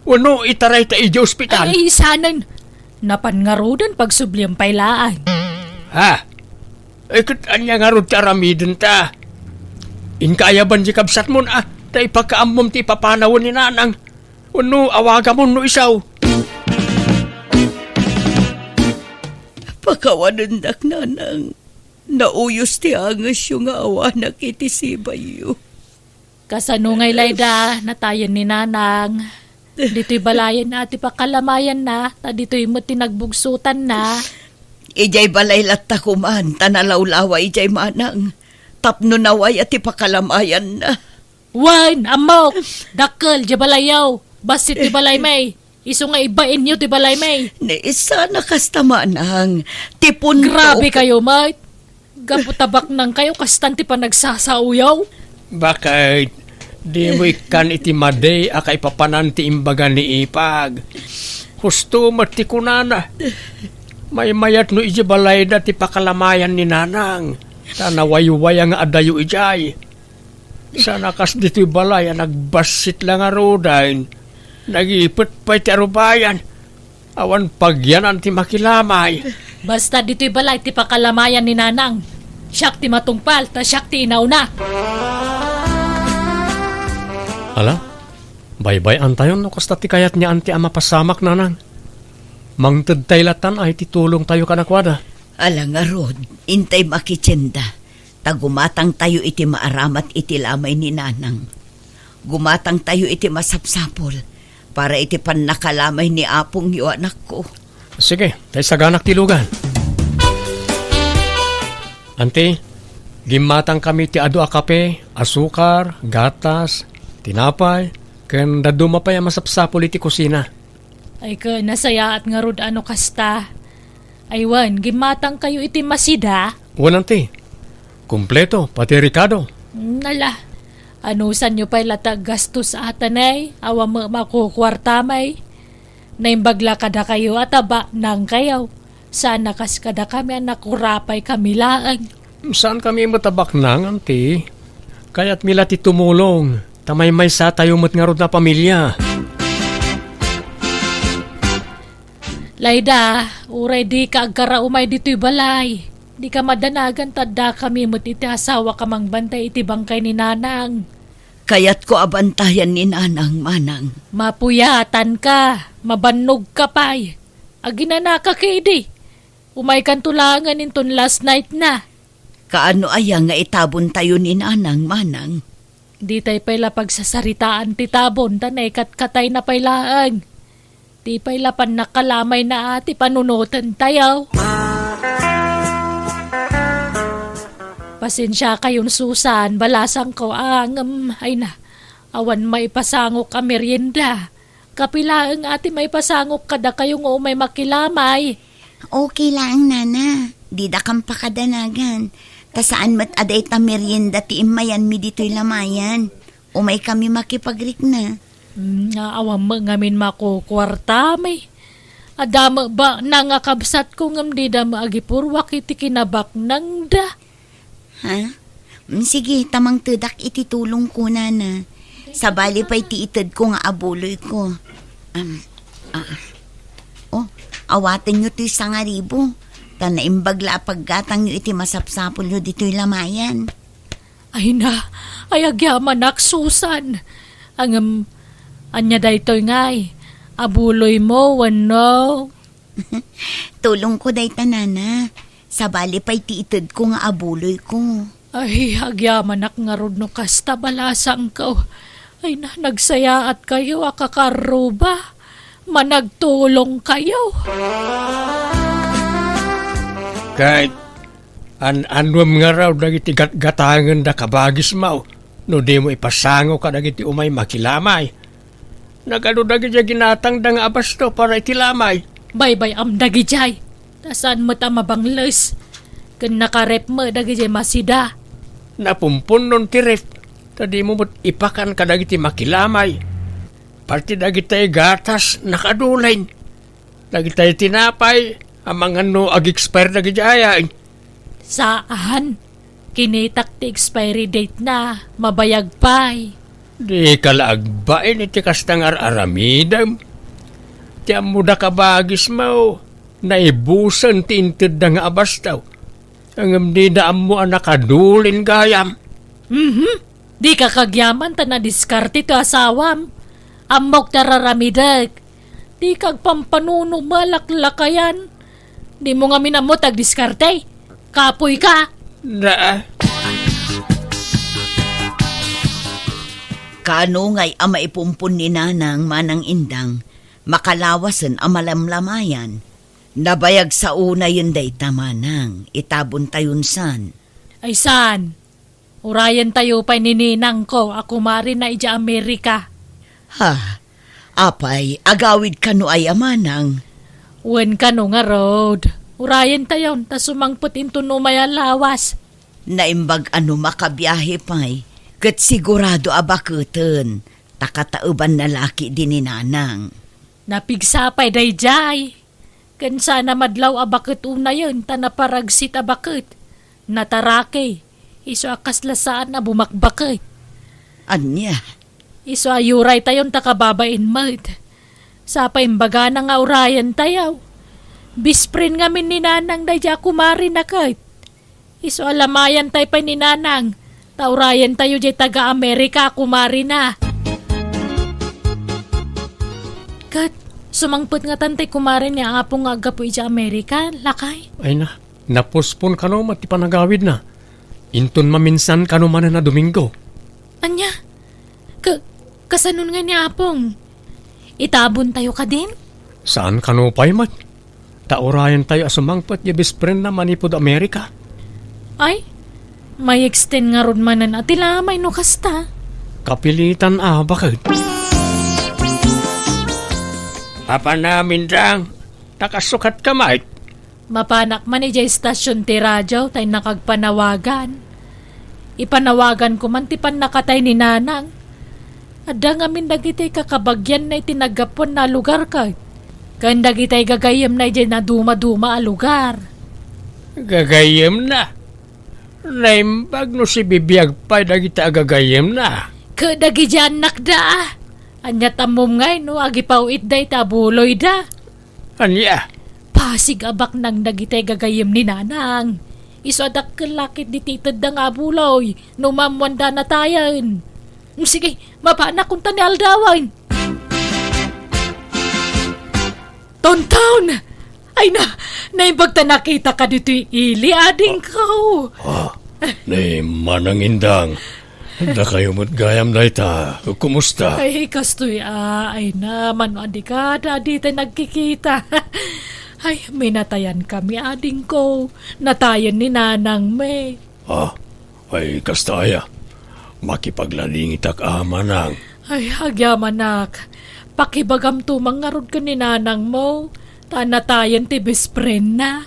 Wenno itaray ta idiay ospital? Ay, saanen. Napan ngaruden pagsublian pay laeng. Ha? Ay, ket ania ngarud ti aramidenta? Inka ayaban di kabsatmon, a, ta ipakaammom ti ipapanawen ni Nanang. Wenno awagamon no isu. Pakawanendak, Nanang. Nauyos ti angesyo nga awanak iti sibayyo. Kasano ngay layda, natayen ni Nanang? Ditoy balayen a ti pakalamayanna, ta ditoy met ti nagbugsotanna. Idiay balay latta koman, ta nalawlawa idiay manang. Tapno nawaya ti pakalamayanna. Wen, ammok, dakkel, diay balayyo. Bassit ti balay, may. Isu nga ibainyo ti balay, may. Ni, sana kasta, Manang. Ti punto. Grabe kayo, may. Gapu ta baknang kayo, kastan ti panagsasaoyo. Bakit? Dimo ikkan iti madi a kaipapanan ti imbaga ni Ipag. Husto met ti kunana. Maymayat no idiay balayda ti pakalamayan ni Nanang. Ta nawaywaya nga adayo idiay. Sana kas ditoy balay a nagbassit la ngaruden. Nagipet pay ti arubayan. Awan pagyanan ti makilamay. Basta ditoy balay ti pakalamayan ni Nanang. Siak ti matungpal, ta siak ti inauna. Ala, baybay-antayon no kasta ti kayat ni Auntie a mapasamak, Nanang. Mangtedtay latan ay ti tulongtayo kadakuada. Ala ngarud, intay makitienda. Ta gumatangtayo iti maaramat iti lamay ni Nanang. Gumatangtayo iti masapsapul para iti pannakalamay ni apongyo, anakko. Sige, ta isaganak ti lugan. Anti, gimmatangkami ti adu a kape, asukar, gatas, tinapay, ken dadduma pay a masapsapul iti kusina. Ay, ken nasayaat ngarud a no kasta. Ay, wen, gimmatangkayo iti masida? Wen, anti. Kompleto, pati rekado. Nala, anusanyo pay la ti aggastos, atanay? Awan met makukuarta, may. Naimbag la kadakayo a ta baknangkayo. Saan a kas kadakami a nakurapay kami laeng. Saan kami met a baknang, anti. Kayatmi la ti tumulong, ta maymaysatayo met ngarud a pamilia. Layda, uray dika agkaraumay ditoy balay, dika madanagan ta addakami met iti asawak a mangbantay iti bangkay ni Nanang. Kayatko a bantayan ni Nanang, Manang. Mapuyatanka, mabannogka pay. Aginanaka ketdi. Umaykanto laengen inton last night na. Kaano aya nga itabontayo ni Nanang, Manang? Ditay pay la pagsasaritaan ti tabon ta naikatkatayna pay laeng. Di pay la pannakalamayna a ti panunotentayo. Pasensiakayon, Susan, balasangko a ngem, ay na, awan maipasangok a merienda. Kape laeng a ti maipasangok kadakayo nga umay makilamay. Okay laeng, Nana. Didakan pakadanagan. Ta saan met a dayta merienda ti immayanmi ditoy lamayan. Umaykami makipagrikna. Mm, nga awan met ngamin makukuartami. Adda met baknang a kabsatko ngem dida met agipurruak iti kinabaknangda. Ha? Mm, sige, ta mangtedak iti tulongko, Nana. Sabali pay ti itedko nga abuloyko. Am, ah. Oh, awatenyo toy sangaribu. Ta naimbag la a paggatangyo iti masapsapulyo ditoy lamayan. Ay na, ay agyamanak, Susan. Ngem, ania daytoy ngay? Abuloymo wenno? Tulongko dayta, Nana. Sabali pay ti itedko nga abuloyko. Ay, agyamanak ngarud no kasta, balasangko. Ay na, nagsayaatkayo a kakarruba. Managtulongkayo. Ket an-annuem ngarud dagiti gatgatangenda, kabagismo, no dimo ipasangok kadagiti umay makilamay. Nagadu dagidiay ginatangda nga abasto para iti lamay. Baybay-am dagidiay. Ta saan met a mabangles. Ken nakarep met dagidiay masida. Napunpunnon ti ref, ta dimo met ipakan kadagiti makilamay. Parti dagitay gatas, nakadulen. Dagitay tinapay, amangan no ag-expire dagidiay. Saan? Kinitak ti expiry date na, mabayag pay. Dika la agbain iti kasta nga ar-aramidem. Ti ammoda, kabagismo, naibusen ti intedda nga abasto. Ngem dida ammo a nakadulen gayam. Mhm. Dika kagyaman ta nadiskarte ti asawam. Ammok ti ar-aramidek. Dika agpampanunot malaklakayan. Dimo ngamin ammo ti agdiskarte. Kapoy ka. Na. Kaano ngay a maipumpon ni Nanang, Manang Indang, makalawasen a malamlamayan? Nabayag sa unayen dayta, Manang, itabontayon san. Ay saan? Urayentayo pay ni ninangko a kumarina idiay Amerika. Ha? Apay, agawid kano aya, Manang? Wen kano ngarud. Urayentayon ta sumangpet inton umay a lawas. Naimbag a no makabiahe pay, ket sigurado a baketen, ta kataebanna la ketdi ni Nanang. Napigsa pay daydiay. Ken saan a madlaw a baket unayen ta naparagsit a baket. Nataraki. Isu a kasla saan a bumakbaket. Ania? Isu a uraytayon ta kababain met. Sa pay imbagana nga urayentayo. Best friend ngamin ni Nanang daydiay a kumarina ket. Isu a lamayantay pay ni Nanang, ta urayentayo diay taga-Amerika a kumarina. Ket, sumangpet ngatan tay kumare ni Apong nga aggapu idiay Amerika, lakay? Ay na, napospon kano met ti panagawidna. Inton maminsan kano manen a Domingo. Ania? Ka-, kasanon ngay ni Apong? Itabontayo kadin? Saan kano pay met? Ta urayentayo a sumangpet diay best friendna manipud Amerika. Ay, may extend ngarud manen a ti lamay no kasta. Kapilitan a baket. Apanen, Indang, nakasukat ka met? Mapanak man idiay istasyon ti radio ta innak agpanawagan. Ipanawaganko man ti pannakatay ni Nanang. Adda ngamin dagiti kakabagianna iti naggapuanna a lugar ket, ken dagiti gagayyemna idiay nadumaduma a lugar. Gagayyemna? Naimbag no sibibiag pay dagiti gagayyemna. Ket dagiti annakda. Ania ti ammom ngay no agipaw-itda iti abuloyda? Ania? Pasig a baknang dagiti gagayyem ni Nanang. Isu a dakkel la ketdi ti itedda nga abuloy no maammoanda a natayen. Sige, mapanak kunta ni aldawen. Tonton! Ay na, naimbag ta nakitaka ditoy ili, adingko. Ah, ni Manang Indang. Dakayo met gayam dayta. Kumusta? Ay, kastoy a, ay na, mano a dika, dadi tay nagkikita. Ay, minatayan kami, adingko. Natayen ni Nanang mi. Ah, ay, kasta aya. Makipagladingitak a, Manang. Ay, agyamanak. Pakibagamto man ngarud ken ni Nanang mo. Ta natayen ti best friend na.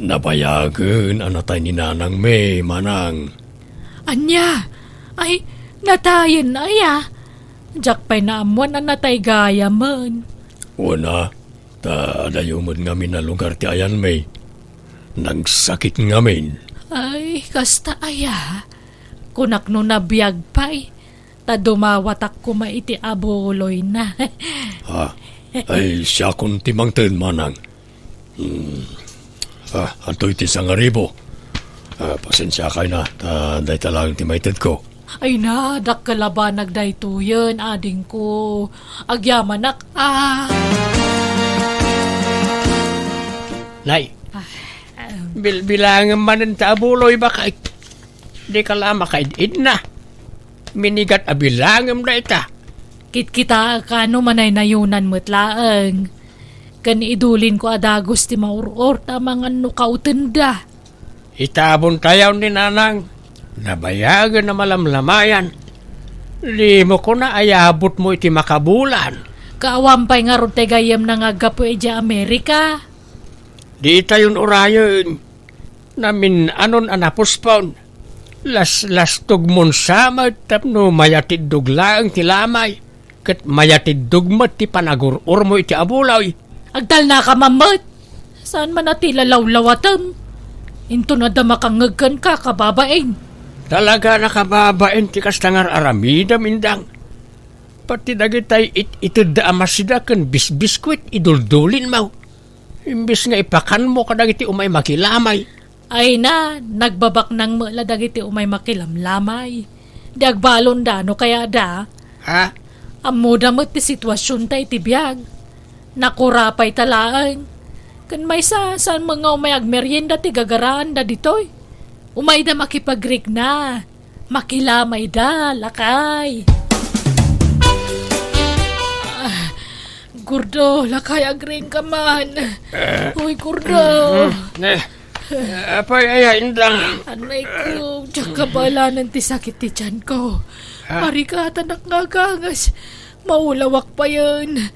Nabayagen a natay ni Nanang mi, Manang. Ania? Ay, natayen aya? Diak pay naammoan a natay gayamen. Wen a, ta adayo met ngamin a lugar ti ayan mi. Nagsakit ngamin. Ay, kasta aya? Kunak no nabiag pay. Ta dumawatak koma iti abuloyna. Ha? Ay, siakon ti mangted, Manang. Hmm. Ah, antoy ti sangaribo? Ah, pasensiakay na, ta dayta laeng ti maitedko. Ay na, dakkel a banag daytoyen, adingko. Agyamanak, ah. Nay, ah, um, bilbilangem manen ta abuloy, bakay. Dika la makaid-idna. Minigat a bilangem dayta. Kitkitaek a no manaynayonan met laeng. Ken idulinko a dagus ti maur-or ta amangan no kautenda. Itabontayon ni Nanang. Nabayagen a malamlamayan. Dimo kuna ayabutmo iti makabulan. Kaawan pay ngarud ti gayyemna nga aggapu idiay Amerika. Ditayon urayen. Namin-anon a napospon. Laslastogmon sa met tapno mayatiddog laeng ti lamay, ket mayatiddog met ti panagur-ormo iti abuloy. Agtalnaka man met! Saan man a ti lalawlawatem? Inton adda makangngeg kenka, kababain. Talaga a kababain ti kasta nga ar-aramidem, Indang. Pati dagitay it-itedda a masida ken bisbiskuit, iduldulinmo. Imbes nga ipakanmo kadagiti umay makilamay. Ay na, nagbabaknang met la dagiti umay makilamlamay. Di agbalonda no kayada. Ha? Ammoda met ti situasionta iti biag. Nakurapayta laeng. Ken maysa, saan met nga umay agmerienda ti gagaraanda ditoy? Umayda makipagrikna. Makilamayda, lakay. Ah, Gordo, lakay, agriingka man. Uy, Gordo. Eh, apay aya, Indang? Anay ko, diak kabaelanen ti sakit ti tiyan ko. Ah. Arigatanak nga agangas. Maulawak payen.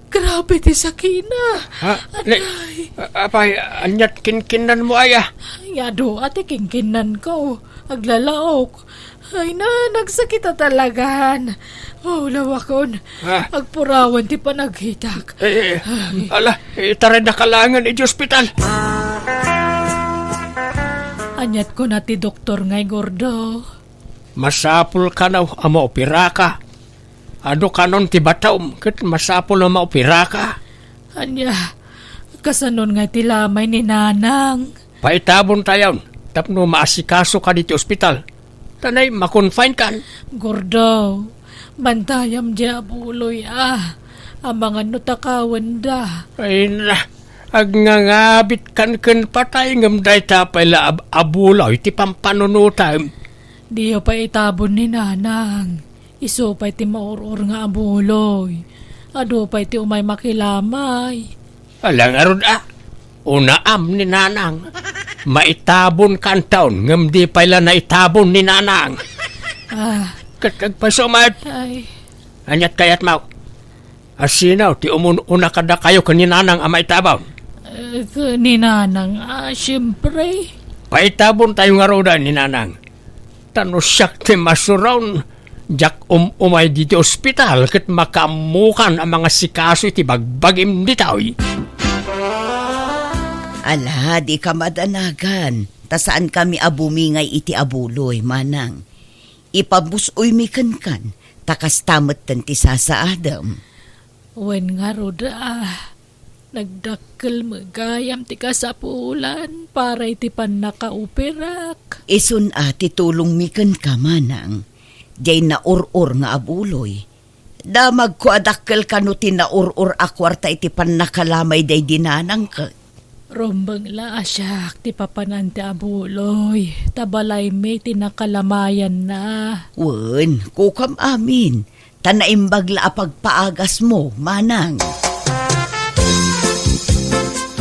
Grabe ti sakina. Ha? Ni-, Anay. A-, apay, aniat kinkinnanmo aya? Ay, adu, ati kinkinnanko. Aglalaok. Ay na, nagsakit a talagan. Maulawakon. Ha? Agpurawan ti panagkitak. Eh, eh, Ay. Ala, itaray na ka laengen iti ospital. Aniat kuna ti doktor ngay, Gordo? Masapul kano a maoperaka. Adu kanon ti batom ket masapul a maoperaka. Ania, kasanon nga ti lamay ni Nanang? Paitabontayon tapno maasikasoka ditoy ospital. Ta nay, ma-confine kan. Gordo, bantayam diay abuloy a. Amangan no takawenda. Ay na, agngangabit kan ken patay ngem dayta pay la ab-, abuloy ti pampanunotam. Diyo pay itabon ni Nanang. Isu pay ti maur-or nga abuloy. Adu pay ti umay makilamay. Ala ngarud a. Unaam ni Nanang. Maitabon kanton ngem di pay la naitabon ni Nanang. Ah. Ket agpayso met. Ay. Aniat kayatmo? Asino ti umun-una kadakayo ken ni Nanang a maitabon? Eh, ken ni Nanang, ah, siyempre. Paitabontayo ngarud ni Nanang. Ta no siak ti masuron, diak um-umay ditoy ospital ket makaammokan a mangasikaso iti bagbagim ditoy. Ala, dika madanagan, ta saankami a bumingay iti abuloy, Manang. Ipabus-oymi kenkan, ta kasta metten ti sasaadem. Wen ngarud a, nagdakkel met gayam ti kasapulan para iti pannakaoperak. Isun a ti tulongmi kenka, Manang, diay naur-or nga abuloy. Damagko a dakkel kano ti naur-or a kuarta iti pannakalamay daydi Nanangko. Rumbeng la a siak ti papanan ti abuloy, ta balaymi ti nakalamayanna. Wen, kukam amin, ta naimbag la a pagpaagasmo, Manang.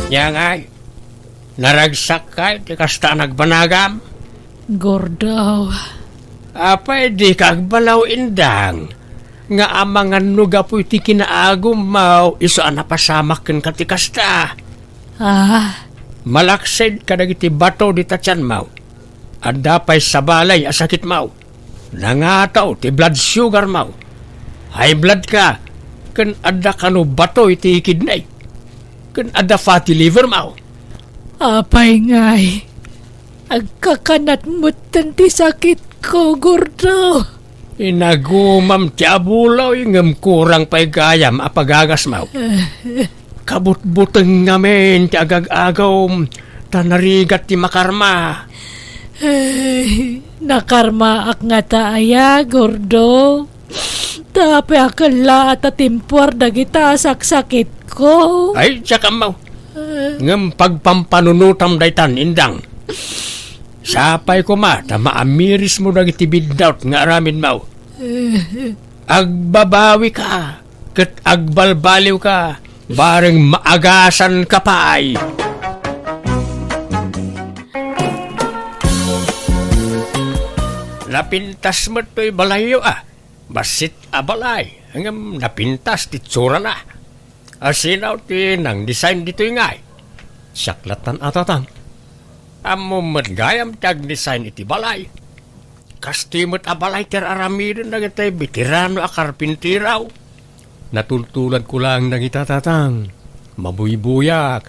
Nia ngay, naragsakkay ti kasta a nagbanagam? Gordo. Apay, dika agbalaw, Indang, nga amangan no gapu iti kinaagummo, isu a napasamak kenka ti kasta? Ah? Malaksid kadagiti bato dita tianmo. Adda pay sabali a sakitmo. Nangataw ti blood sugarmo. High blood ka, ken adda kano bato iti kidney. Ken adda fatty livermo. Apay ngay, agkakanat metten ti sakitko, Gordo. Inagumam ti abuloy ngem kurang pay gayam a pagagasmo. Kabutbuteng ngamin ti agag-agawm, ta narigat ti makarma. Ay, nakarmaak ngata aya, Gordo? Ta apay a kellaat a timpuar dagita a saksakitko? Ay, diak ammo. Ah. Ngem pagpampanunotam daytan, Indang. Sapay koma ta maamirismo dagiti biddaut nga aramidmo. Eh. Agbabawika ket agbalbaliwka, bareng maagasanka pay. Napintas met toy balayyo a. Bassit a balay, ngem napintas ti itsurana. Asino ti nang-design ditoy ngay? Siak lattan a, Tatang. Ammom met gayam ti ag-design iti balay. Kastoy met a balay ti ar-aramiden dagiti beterano a karpintero. Natultuladko laeng dagita, Tatang. Mabuybuyak.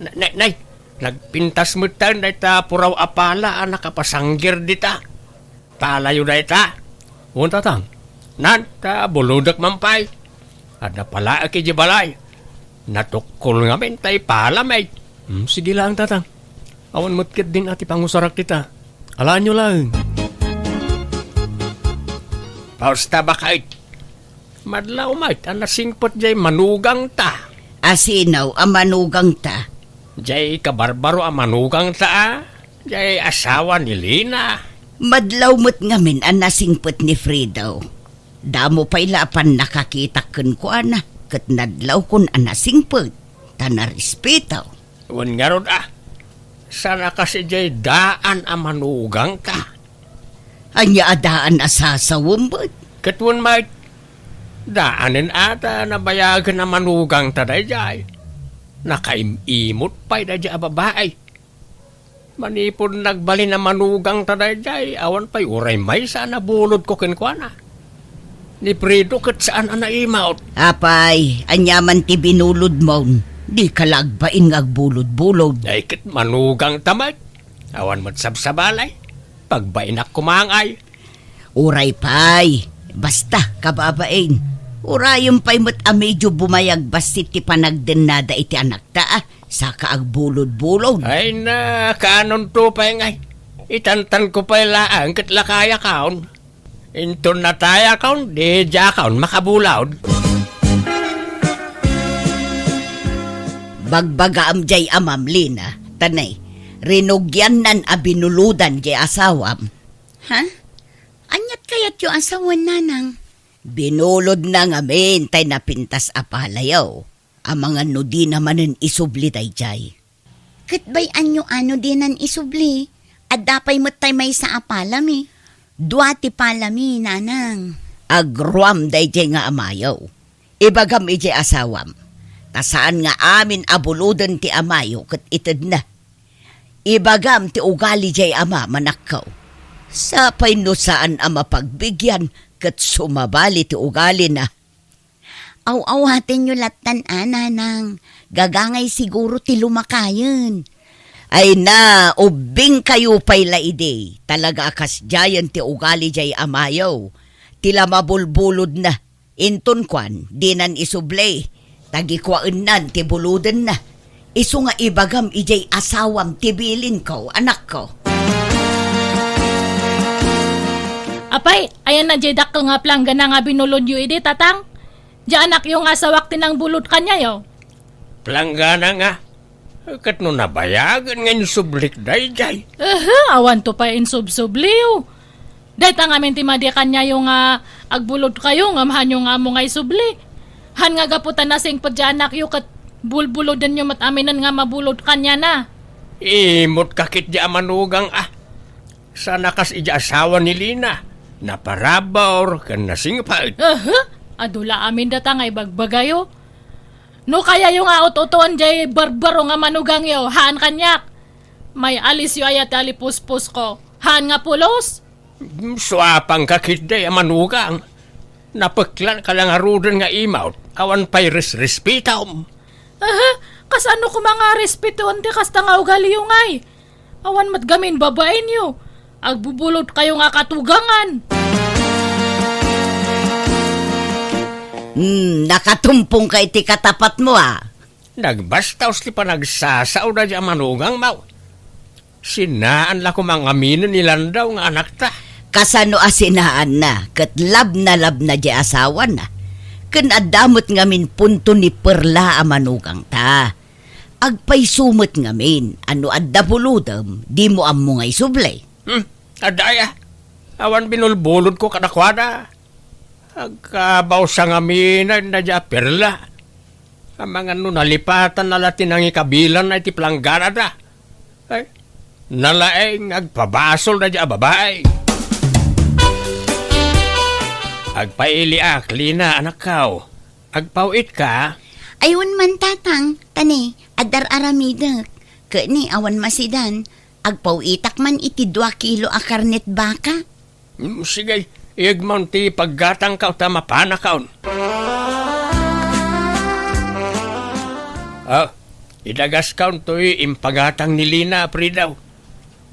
Na-, na-, nay, nagpintas metten dayta puraw a pala a nakapasanggir dita. Palayo dayta? Wen, Tatang. Nan, ta bulodek man pay. Adda palaek idiay balay. Natukkol ngamin ta ipalami. Hmm, sige laeng, Tatang. Awan met ketdin a ti pangusarak dita. Alaenyo laeng. Pausta, baket. Madlaw met a nasingpet diay manugangta. Asino a manugangta? Jay kabarbaro a manugangta, a. Jay asawa ni Lina. Madlaw met ngamin a nasingpet ni Fredo. Damo pay la a pannakakitak kenkuana, ket nadlawkon a nasingpet, ta narespeto. Wen ngarud, a. Saan a kas idiay daan a manugangta? Ania a daan a sasawem met? Ket wen met, daanen a ta nabayagen a manugangta daydiay. Nakaim-imot pay daydiay a babai. Manipud nagbalin a manugangta daydiay, awan pay uray maysa a nabulodko kenkuana. Ni Fredo ket saan a naimot. Apay, ania man ti binulodmon? Dika la agbain nga agbulod-bulod. Ay, ket manugangta met. Awan met sabsabali. Pagbainak koma ngay. Uray pay. Basta, kababain. Urayem pay met a medio bumayag bassit ti panagdennada iti anakta, a. Saka agbulod-bulod. Ay na, kaanonto pay ngay. Itantanko pay laeng ket lakayakon. Inton natayakon, di diakon makabulod. Bagbagaam jay amam, Lina, ta ne, rinugiannan a binulodan jay asawam. Ha? Aniat kayatyo a sawen, nanang? Binulodna ngamin tay napintas a palayo. Amangan no dina manen isubli daydiay. Ket bay-anyo a no dinan isubli, adda pay met tay maysa a palami. Dua ti palami, nanang. Agruam daydiay nga amayo. Ibagam idiay asawam, ta saan nga amin a buloden ti amayo ket itedna. Ibagam ti ugali diay ama, manakkaw. Sapay no saan a mapagbigian ket sumabali ti ugalina. Aw-awatenyo lattan a, nanang. Gagangay siguro ti lumakayen. Ay na, ubbingkayo pay la idi. Talaga a kasdiayen ti ugali diay amayo. Ti la mabulbulodna. Inton kuan, dinan isubli. Tagikuaennan ti bulodenna. Isu nga ibagam idiay asawam ti bilinko, anakko. Apay, ayanna diay dakkel nga planggana nga binulodyo idi, tatang? Diay anakyo nga asawak ti nangbulod kaniayo? Planggana nga. Ket no nabayagen nga insublik daydiay. Ehe, awanto pay insubsubliyo. Dayta ngamin ti madi kaniayo nga agbulodkayo ngem haanyo nga ammo nga isubli. Haan nga gapu ta nasingpet diay anakyo ket bulbulodenyo met aminen nga mabulod kaniana. Imot ka ketdi a manugang a. Saan a kas idiay asawa ni Lina. Naparabur ken nasingpet. Ehe, adu la amin data nga ibagbagayo. No kayayo nga ut-utoen diay barbaro nga manugangyo, haan kaniak. May alisyo aya ti alipuspusko. Haan nga pulos? Mm, suapanka ketdi a manugang. Napeklanka la ngaruden nga imawt, awan pay resrespetom. Aha, kasano koma nga respetoen ti kasta nga ugaliyo ngay? Awan met gamin babaenyo. Agbubulodkayo nga katugangan. Hmm, nakatumpongka iti katapatmo, a. Nagbastaos ti panagsasao daydiay a manugangmo. Sinaan la koma ngaminen ni Landaw nga anakta. Kasano a sinaanna, ket labnalabna diay asawana. Ken adda met ngamin punto ni Perla a manugangta. Agpayso met ngamin a no adda bulodem, dimo ammo nga isubli. Hmm, adda aya. Awan binulbulodko kadakuada. Agkabawsa ngamin daydiay a Perla. Amangan no nalipatanna la ti nangikabilanna iti plangganada. Ay, nalaeng agpabasol daydiay a babai. Agpailiak, Lina, anakkaw. Agpaw-itka? Ay, wen man, tatang. Ta ne, adda ar-aramidek. Ket ne, awan masidan. Agpaw-itak man iti dua kilo a karnet baka. Mm, sige, iyegmon ti paggatangko ta mapanakon. Ah, idagaskon toy impagatang ni Lina, Fredo.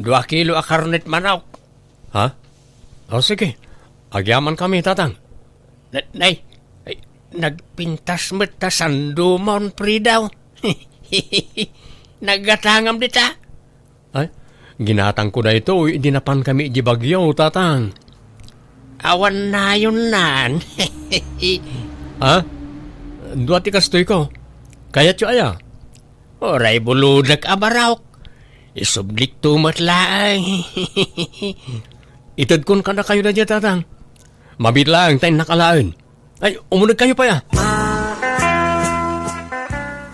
Dua kilo a karnet manok. Ha? O, sige. Agyamankami, tatang. Na-, nay, ay, nagpintas met ta sandomon, Fredo. Naggatangam dita. Ay, ginatangko daytoy idi napankami idiay Baguio, tatang. Awan nayonnan. Ha? Dua ti kastoyko. Kayatyo aya? Uray bulodek a baraok. Isublikto met laeng. Itedkon kadakayo daydiay, Tatang. Mabiit laeng ta innak alaen. Ay, umunegkayo pay a.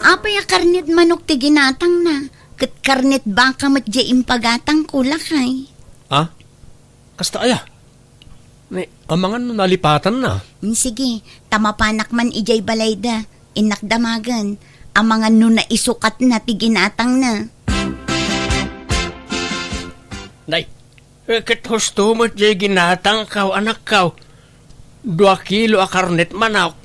Apay a karnet manok ti ginatangna, ket karnet baka met diay impagatangko, lakay. Ah? Kasta aya? Ni, amangan no nalipatanna. Mm, sige, ta mapanak man idiay balayda, innak damagen, amangan no naisukatna ti ginatangna. Nay, eh, ket husto met diay ginatangko, anakko. Dua kilo a karnet manok.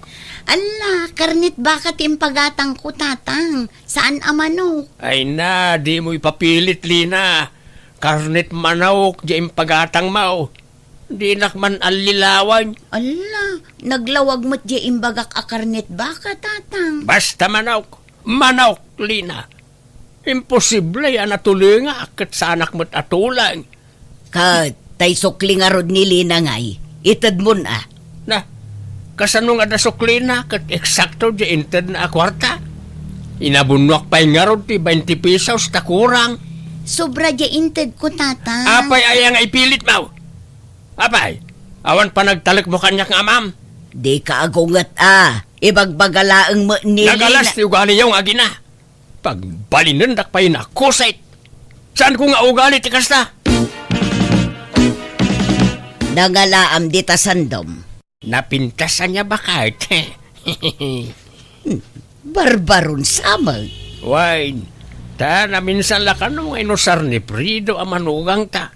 Alla, karnet baka ti impagatangko, Tatang. Saan a manok. Ay na, dimo ipapilit, Lina. Karnet manok diay impagatangmo. Dinak man allilawan. Alla, naglawag met diay imbagak a karnet baka, Tatang. Basta manok. Manok, Lina. Imposible a natulengak ket saanak met a tuleng. Ket tay sukli ngarud ni Lina ngay, itedmon a. Na, kasano nga adda suklina ket eksakto diay intedna a kuarta? Inabunnoak pay ngarud ti bainte pesos ta kurang. Sobra diay intedko, Tatang. Apay aya nga ipilitmo? Apay, awan panagtalekmo kaniak nga amam? Dika agunget a. Ibagbaga laeng met ni Lina. Nagalas ti ugaliyo nga agina. Pagbalinendak pay nakusit. Saanko nga ugali ti kasta? Nangalaam dita sandom. Napintas ania baket? Hmm, barbaron sa met. Wen, ta naminsan la kano nga inusar ni Fredo a manugangta.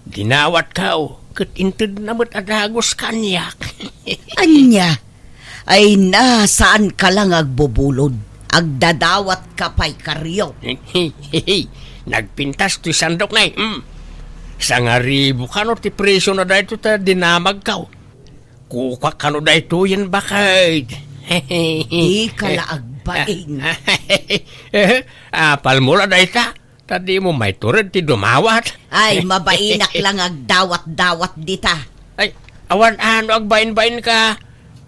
Dinawatko, ket intedna met a dagus kaniak. Ania? Ay na, saanka la nga agbubulod. Agdadawatka pay kario. Nagpintas toy sandok, nay. Hmm. Sangaribu kano ti presiona daytoy ta dinamagko. Kukuak kano daytoyen baket. Dika la agbain. Apalmo la dayta? Ta dimo maitured ti dumawat. Ay, mabainak la nga agdawat-dawat dita. Ay, awan a no agbainbainka.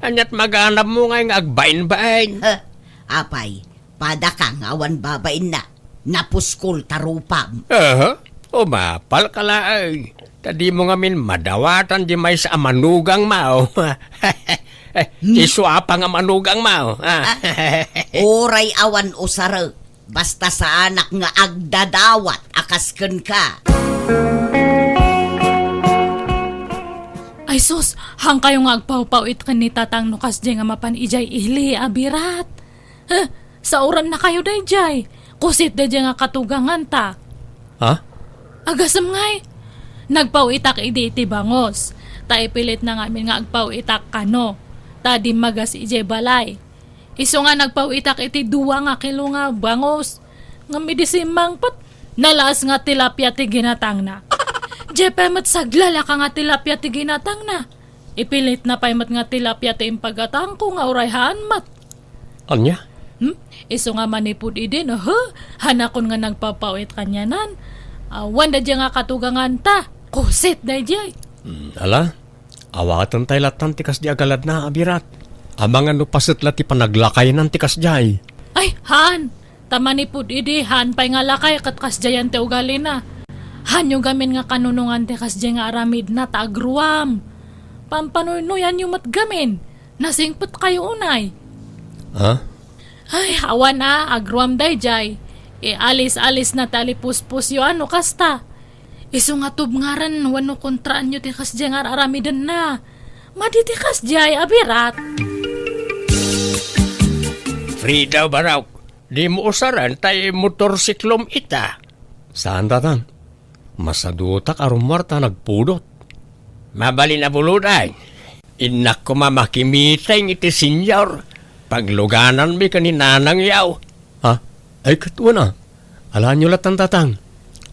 Ania't maganabmo ngay nga agbainbain? Huh, apay, padaka nga awan babainna. Napuskol ta rupam. Aha, umapalka laeng. Ta dimo ngamin madawatan diay maysa a manugangmo. Hmm? Ti suapa nga manugangmo, ah. Ah, uray awan usarek. Basta saanak nga agdadawat a kas kenka. Ay sus, haankayo nga agpawpaw-it ken ni Tatang no kasdiay nga mapan idiay ili a birat. Huh, saorannakayo daydiay. Kusit daydiay nga katuganganta. Ha? Agasem ngay. Nagpaw-itak idi iti bangus. Ta ipilitna ngamin nga agpaw-itak kano. Ta dimmagas idiay balay. Isu nga nagpaw-itak iti dua nga kilo nga bangus. Ngem idi simmangpet, nalaas nga tilapia ti ginatangna. Diay pay met saglalaka nga tilapia ti ginatangna. Ipilitna pay met nga tilapia ti impagatangko nga uray haan met. Ania? Hmm? Isu nga manipud idi, no, huh? Haanakon nga nagpapaw-it kanianan. Awan daydiay nga katuganganta. Kusit daydiay. Hmm, ala? Awatentay lattan ti kasdi a galadna a birat. Amangan no paset la ti panaglakaynan ti kasdiay. Ay, haan! Ta manipud idi, haan pay nga lakay ket kasdiayan ti ugalina. Haanyo gamin nga kanunongan ti kasdiay nga aramidna ta agruam. Pampanuynoyanyo met gamin. Nasingpetkayo unay. Ha? Ay, awan a, agruam daydiay. Ialis-alisna ti alipuspusyo a no kasta. Isu nga tubngaren wenno kontraanyo ti kasdiay nga ar-aramidenna. Madi ti kasdiay a birat. Frida, baraok, dimo usaren tay motorsiklom ita. Saan, Tatang. Masadutak a rummuar ta nagpudot. Mabalin a buloden. Innak koma makimiteng iti senior. Paglugananmi ken ni nanangyo. Ha? Ay, ket wen a. Alaenyo lattan, Tatang.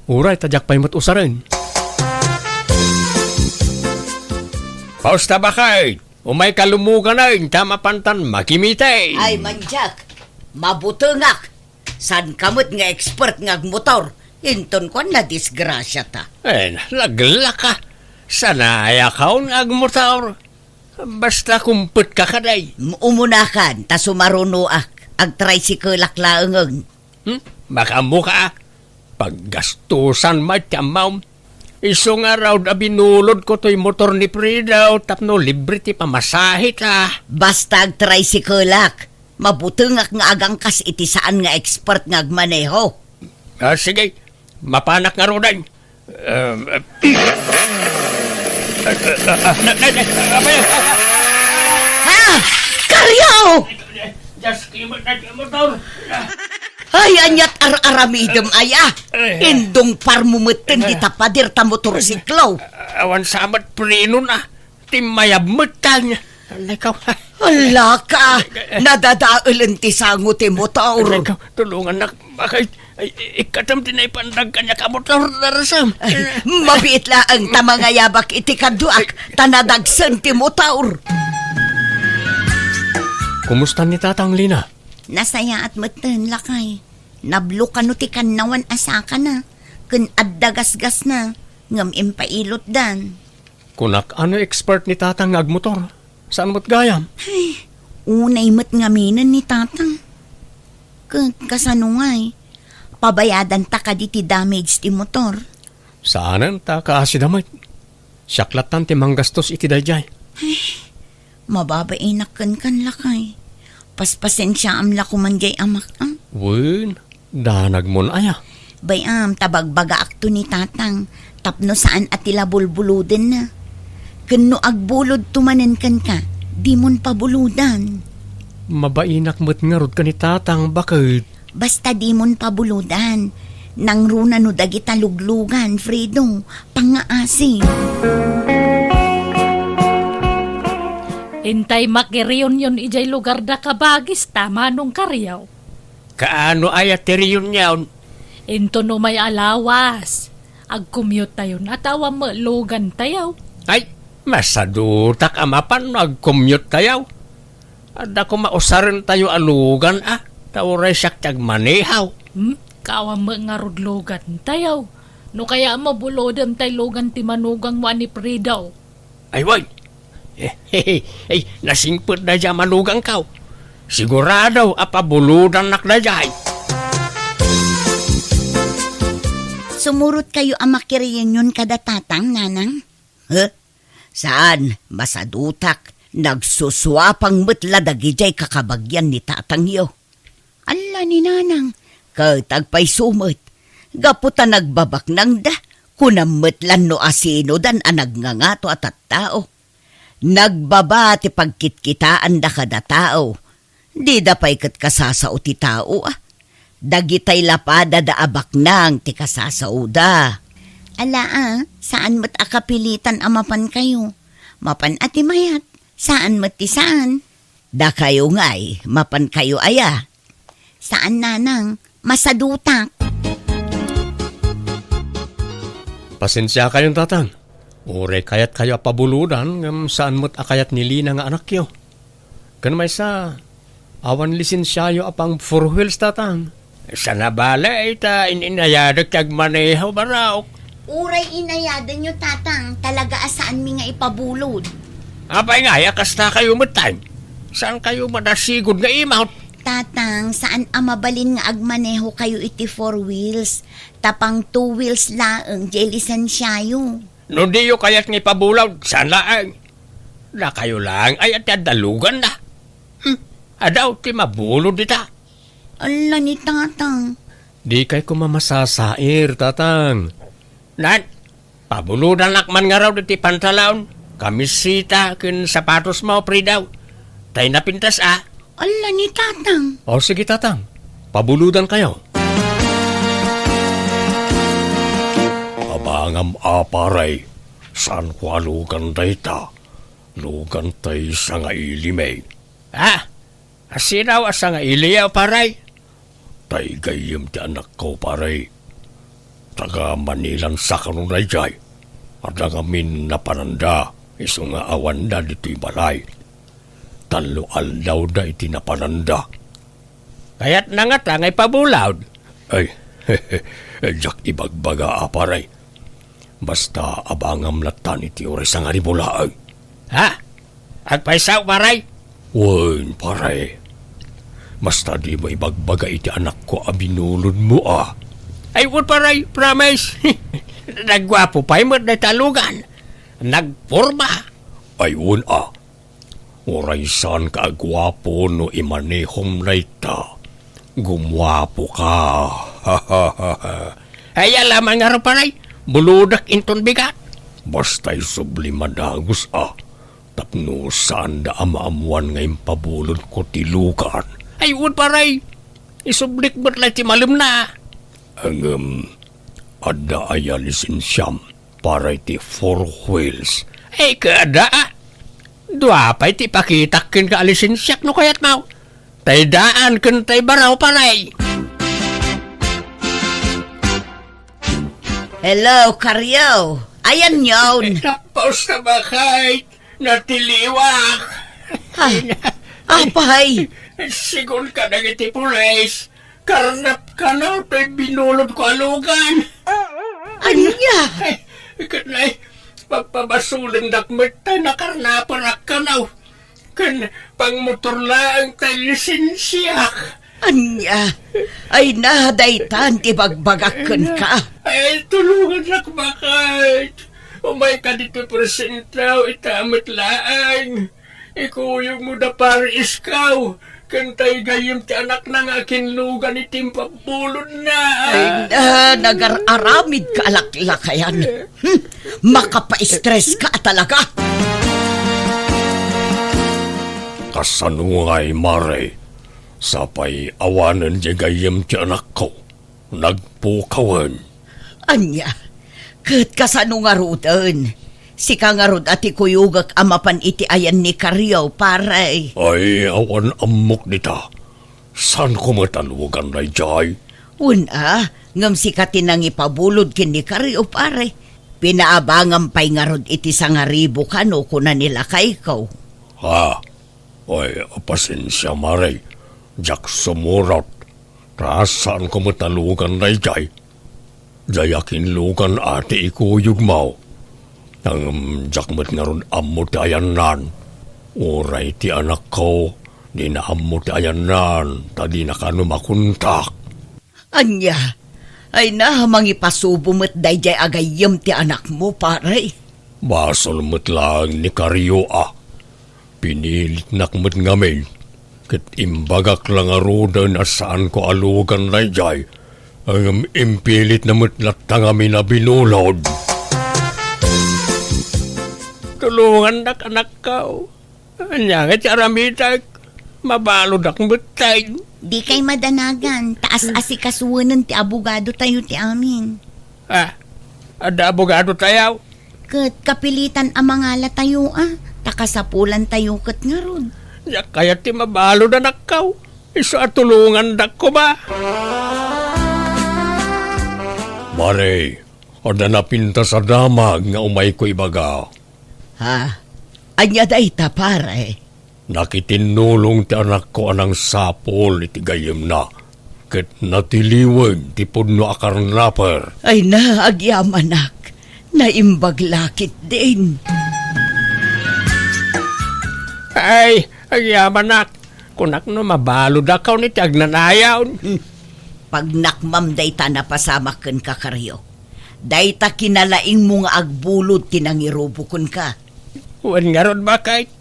Uray ta diak pay met usaren. Pausta, baket? Umayka lumuganen ta mapantan makimiteng. Ay, mandiak. Mabutengak. Saanka met nga expert nga agmotor. Inton kuan, nadisgrasiata. Eh, naglaka. Sanayakon nga agmotor. Basta kumpetka kadi. M-, umunakan, ta sumarunoak. Agtricycle-ak laengen. Hmm? Makaammoka, a. Paggastusan met ti ammom. Isu ngarud a binulodko toy motor ni Frida tapno libre ti pamasaheta. Basta agtricycle-ak, mabutengak nga agangkas iti saan nga expert nga agmaneho. Ah, sige. Mapanak ngaruden. Um, uh, na, na, na, abay, ah, Ha? Karyo! Just kimot na ti motor. Ay, ania't ar-aramidem, aya? Ay. Indungparmo metten dita pader ta motorsiklo. Awan sa met prenona. Timmayab metten. Nakaw. Ala ka, nadadaelen ti sango ti motor. Nakaw, tulongannak. Bakit? Ay, ikkatem ti naipandag kaniak a motor, darasem. Ay, mabiit laeng ta mangayabak iti kaduak, ta nadagsen ti motor. Kumusta ni Tatang, Lina? Nasayaat metten, lakay. Nablo kano ti kannawan a sakana, ken adda gasgasna, ngem impailotdan. Kunak a no expert ni Tatang nga agmotor. Saan met gayam? Ay, unay met ngaminen ni Tatang. Ket kasano ngay? Pabayadanta kadi ti damage ti motor? Saanen ta kaasida met. Siak lattan ti manggastos iti daydiay. Ay, mababainak kenkan, lakay. Paspasensiaam la koman jay amak, a? Wen, danagmon aya? Bay-am ta bagbagaakto ni Tatang tapno saan a ti la bulbulodenna. Ken no agbulodto manen kenka, dimon pabulodan. Mabainak met ngarud ken ni Tatang, baket. Basta dimon pabulodan. Nangruna no dagita luglugan, Fredo, pangngaasi. Intay makireunion idiay lugarda, kabagis, ta manong kariaw. Kaano aya ti reunion? Inton umay a lawas, agcommute tayon a ta awan met lugantayo. Ay, masadutak a mapan no agcommute tayo. Adda koma usarentayo a lugan, a, ta uray siak ti agmaneho. Hmm? Kaawan met ngarud lugantayo. No kayat, mabulodem tay lugan ti manugangmo a ni Fredo. Ay, wen. Ay, nasingpet daydiay a manugangko. Sigurado a pabulodannak daydiay. Sumurotkayo a makireunion kada Tatang, Nanang? Huh? Saan, masadutak. Nagsusuapang met la dagidiay kakabagian ni Tatangyo. Alla ni Nanang, ket agpayso met, gapu ta nagbabaknangda, kunam met lan no asinodan a nagngangato a tattao. Nagbaba ti pagkitkitaanda kada tao. Dida pay ket kasasao ti tao, a. Dagitay la padada a baknang ti kasasaoda. Ala, a, saan met a kapilitan a mapankayo. Mapan a ti mayat, saan met ti saan. Dakayo ngay, mapankayo aya? Saan, Nanang. Masadutak. Pasensiakayon, Tatang. Uray kayatkayo a pabulodan, ngem saan met a kayat ni Lina nga anakyo. Ken maysa, awan lisensiayo a pang four wheels, Tatang. Sana bale, ta in-inayadek ti agmaneho, Barok. Uray inayadenyo, Tatang, talaga a saanmi nga ipabulod. Apay ngay a kastakayo metten? Saankayo madasigud nga imawt? Tatang, saan a mabalin nga agmanehokayo iti four wheels, ta pang two wheels laeng jay lisensiayo. No diyo kayat nga ipabulod, saan laeng. Dakayo laeng aya ti adda luganna. Hmm, adu ti mabulod dita. Ala ni Tatang. Dikay koma masasair, Tatang. Nan, pabulodannak man ngarud iti pantalon, kamiseta, ken sapatosmo, Fredo. Tay napintas, a. Ala ni Tatang. O, sige, Tatang. Pabulodankayo. Abangam a, pare. Saanko a lugan dayta. Lugan tay sangailimi. Ha? Asino a sangailiyo, pare? Tay gayyem ti anakko, pare. Taga Manilan sa kano daydiay. Adda ngamin napananda, isu nga awanda ditoy balay. Tallo aldawda iti napananda. Kayatna ngata nga ipabulod? Ay, diak ibagbaga a, pare. Basta abangam lattan iti uray sangaribulaeng. Ha? Agpayso, pare? Wen, pare. Basta dimo ibagbaga iti anakko a binulodmo, a. Ay, wen, paray, promise. Nagguapo pay met dayta a lugan. Nagporma. Ay, wen, a. Uray saanka a guapo no imanehom dayta, gumuapoka. Ay, ala man ngarud, paray. Bulodek inton bigat. Basta isubli madagus, a. Tapno saanda a maammuan nga impabulodko ti lugan. Ay, wen, paray. Isublik met la ti malemna. Ngem, adda aya lisensiam para iti four wheels? Ay, kada, a. Dua pay ti ipakitak kenka a lisensiak no kayatmo. Tay daan ken tay baro, paray. Hello, Karyo. Ayan yon. Tapos na ba, Kay? Natiliwak. Ha? Apay? Sigun kadagiti pulis, karnap kano toy binulodko a lugan. Ania? Ay, ket nay, pagpabasolendak met tay nakarnaperak kano. Ken pangmotor laeng tay lisensiak. Ania? Ay na, daytan ti bagbagak kenka. Ay, tulongannak, baket. Umayka ditoy presentaw, ita met laeng. Ikuyogmo da pari Iskaw, ken tay gayyem ti anakna nga akinlugan iti impabulodna. Ay na, nagar-aramid ka a laklakayan. Hmm, makapaistres ka talaga. Kasano ngay, mare? Sapay awanen diay gayyem ti anakko, nagpukawen. Ania? Ket kasano ngaruden? Sika ngarud a ti kuyogek a mapan iti ayan ni Kario, pare. Ay, awan ammok dita. Saanko met a lugan daydiay? Wen a, ngem sika ti nangipabulod ken ni Kario, pare. Pinaabangam pay ngarud iti sangaribu kano kuna ni lakayko. Ha? Ay, pasensia, mare. Diak sumurat. Ta saanko met a lugan daydiay. Diay akinlugan a ti ikuyogmo. Ngem diak met ngarud ammo ti ayannan. Uray ti anakko, dina ammo ti ayannan, ta dina kano makontak. Ania? Ay na, mangipasubo met daydiay a gayyem ti anakmo, pare. Basol met laeng ni Kario a. Pinilitnak met ngamin, ket imbagak la ngaruden a saanko a lugan daydiay, ngem impilitna met latta ngamin a binulod. Tulongannak, anakko. Ania nga ti aramidek? Mabaludak met tay. Dikay madanagan, ta as-asikasuenen ti abogadotayo ti amin. Ah, adda abogadotayo? Ket kapilitan a mangalatayo a, ta kasapulantayo ket ngarud. Diak kayat ti mabalud, anakko. Isu a tulongandak koma. Mare, adda napintas a damag nga umayko ibaga. Ha? Ania dayta, pare? Nakitinnulong ti anakko a nangsapul iti gayyemna, ket natiliwen ti pudno a karnaper. Ay na, agyamanak. Naimbag la ketdin. Ay, agyamanak. Kunak no mabaludakaw ni ti agnanayon. Hmm. Pagnakmam dayta napasamak kenka, Kario. Dayta kinalaingmo nga agbulod ti nangirubo kenka. Wen ngarud, baket.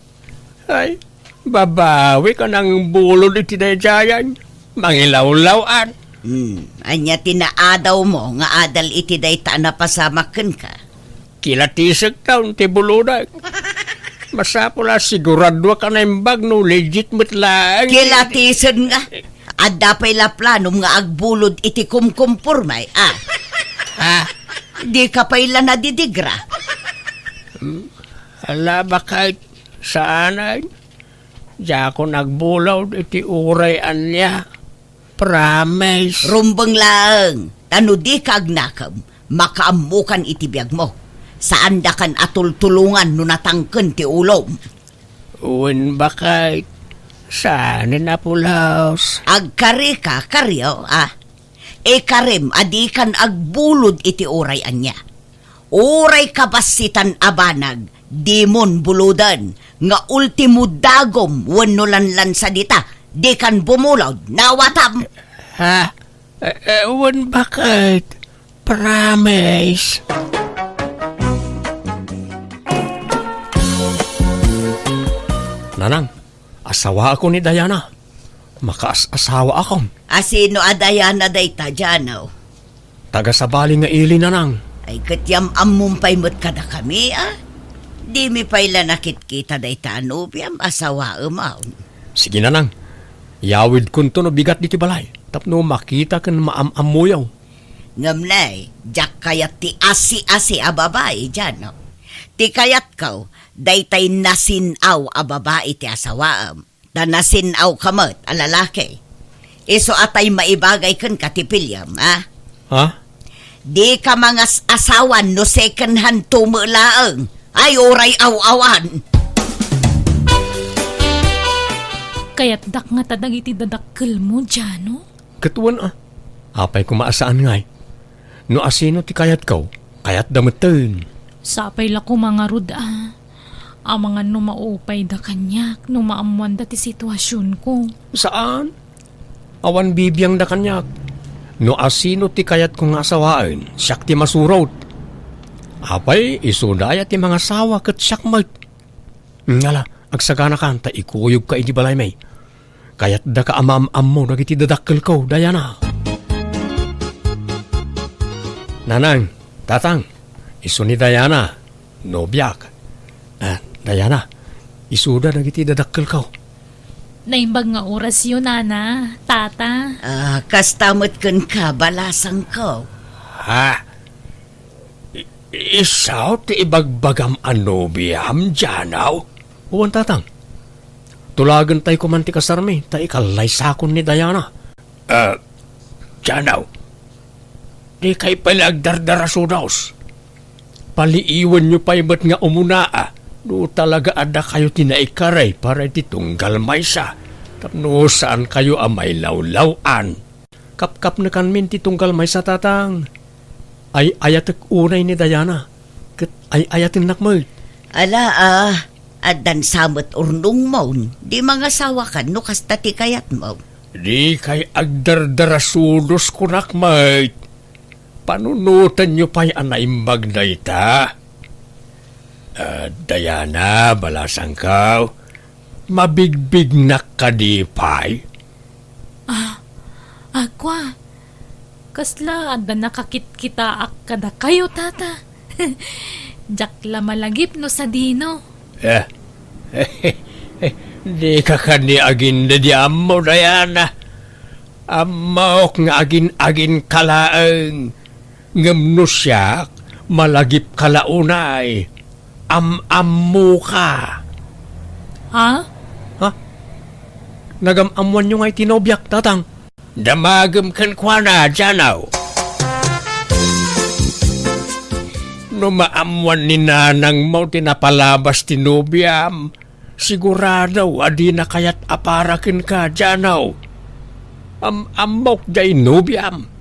Ay, babawik a nangbulod iti daydiayan. Mangilawlaw-an. Hmm, ania ti naadawmo nga adal iti dayta a napasamak kenka? Kilatisekton ti bulodek. Masapul a siguraduak a naimbag no legit met laeng. Kilatisen nga. Adda pay la planom nga agbulod iti kumkumporme, a? Ha? Dika pay la nadidigra. Hmm? Ala, baket, saanen. Diakon agbulod iti uray ania. Promise. Rumbeng laeng, ta no dika agnakem, makaammokan iti biagmo. Saandakan a tultulongan no natangken ti ulom. Wen, baket, saanen a pulos. Agkarika, Kario, a. Ikarem a dikan agbulod iti uray ania. Uray kabassitan a banag, dimon buloden, nga ultimo dagum wenno lanlansa dita, Dikan bumulod, nawatam. Ha? Eh, eh, wen baket. Promise. Nanang, asawaakon ni Diana. Makaas-asawaakon. A sino a Diana dayta, Janaw? Taga-sabali nga ili, Nanang. Ay, ket yam-ammom pay met kadakami, a? Dimi pay la nakitkita dayta a nobiam, asawaem, a? Sige, Nanang. Yawidkonto no bigat ditoy balay, tapno makita ken maam-ammoyo. Ngem ne, diak kayat ti asi-asi a babai, Janaw. Ti kayatko, daytay nasin-aw a babai ti asawaem. Ta nasin-awka met a lalaki. Isu a tay maibagay kenka ti piliem, a? Ha? Dika mangas-asawan no second hand to met laeng. Ay, uray aw-awan. Kayatdak ngata dagiti dadakkelmo, Jano? Ket wen, a. Apay koma a saan ngay? No asino ti kayatko, kayatda metten. Sapay la koma ngarud, a. Amangan no maupayda kaniak no maammoanda ti situasionko. Saan? Awan bibiangda kaniak. No asino ti kayatko nga asawaen, siak ti masurot. Apay, isuda aya ti mangasawa ket siak met. Ngala, agsaganakan ta ikuyogka idi balaymi. Kayatdaka a maam-ammo dagiti dadakkelko, Diana. Nanang, tatang, isu ni Diana, nobiak. Ah, Diana, isuda dagiti dadakkelko. Naimbag nga orasyo, nana, tata. Ah, kasta met kenka, balasangko. Ha? I-, isu ti ibagbagam a nobiam, Janaw? Wen, tatang. Tulagentay koman ti kasarmi, ta ikallaysakon ni Diana. Ah, Janaw, dikay pay la agdardarasudos. Paliiwenyo pay met nga umuna, a, no talaga a dakayo ti naikari para iti tunggal maysa, tapno saankayo a mailawlaw-an. Kapkapnekanmin ti tunggal maysa, tatang. Ay-ayatek unay ni Diana, ket ay-ayatennak met. Ala, a, addan sa met urnongmon, di mangasawakan no kasta ti kayatmo. Dikay agdardarasudos, kunak met. Panunotenyo pay a naimbag dayta. Ah, Diana, balasangko, mabigbignak kadi pay? Ah, agwa. Kasla adda nakakitkitaak kadakayo, tata? Diak la malagip no sadino. Eh, dika kadi agindediammo, Diana. Ammok nga agin-aginka laeng. Ngem no siak, malagipka la unay. Am-ammoka. Ha? Ha? Nagam-ammoanyo ngay ti nobiak, tatang? Damagem kenkuana, Janaw. No maammoan ni nanangmo ti napalabas ti nobiam, sigurado a dina kayat a para kenka, Janaw. Am-ammok jay nobiam.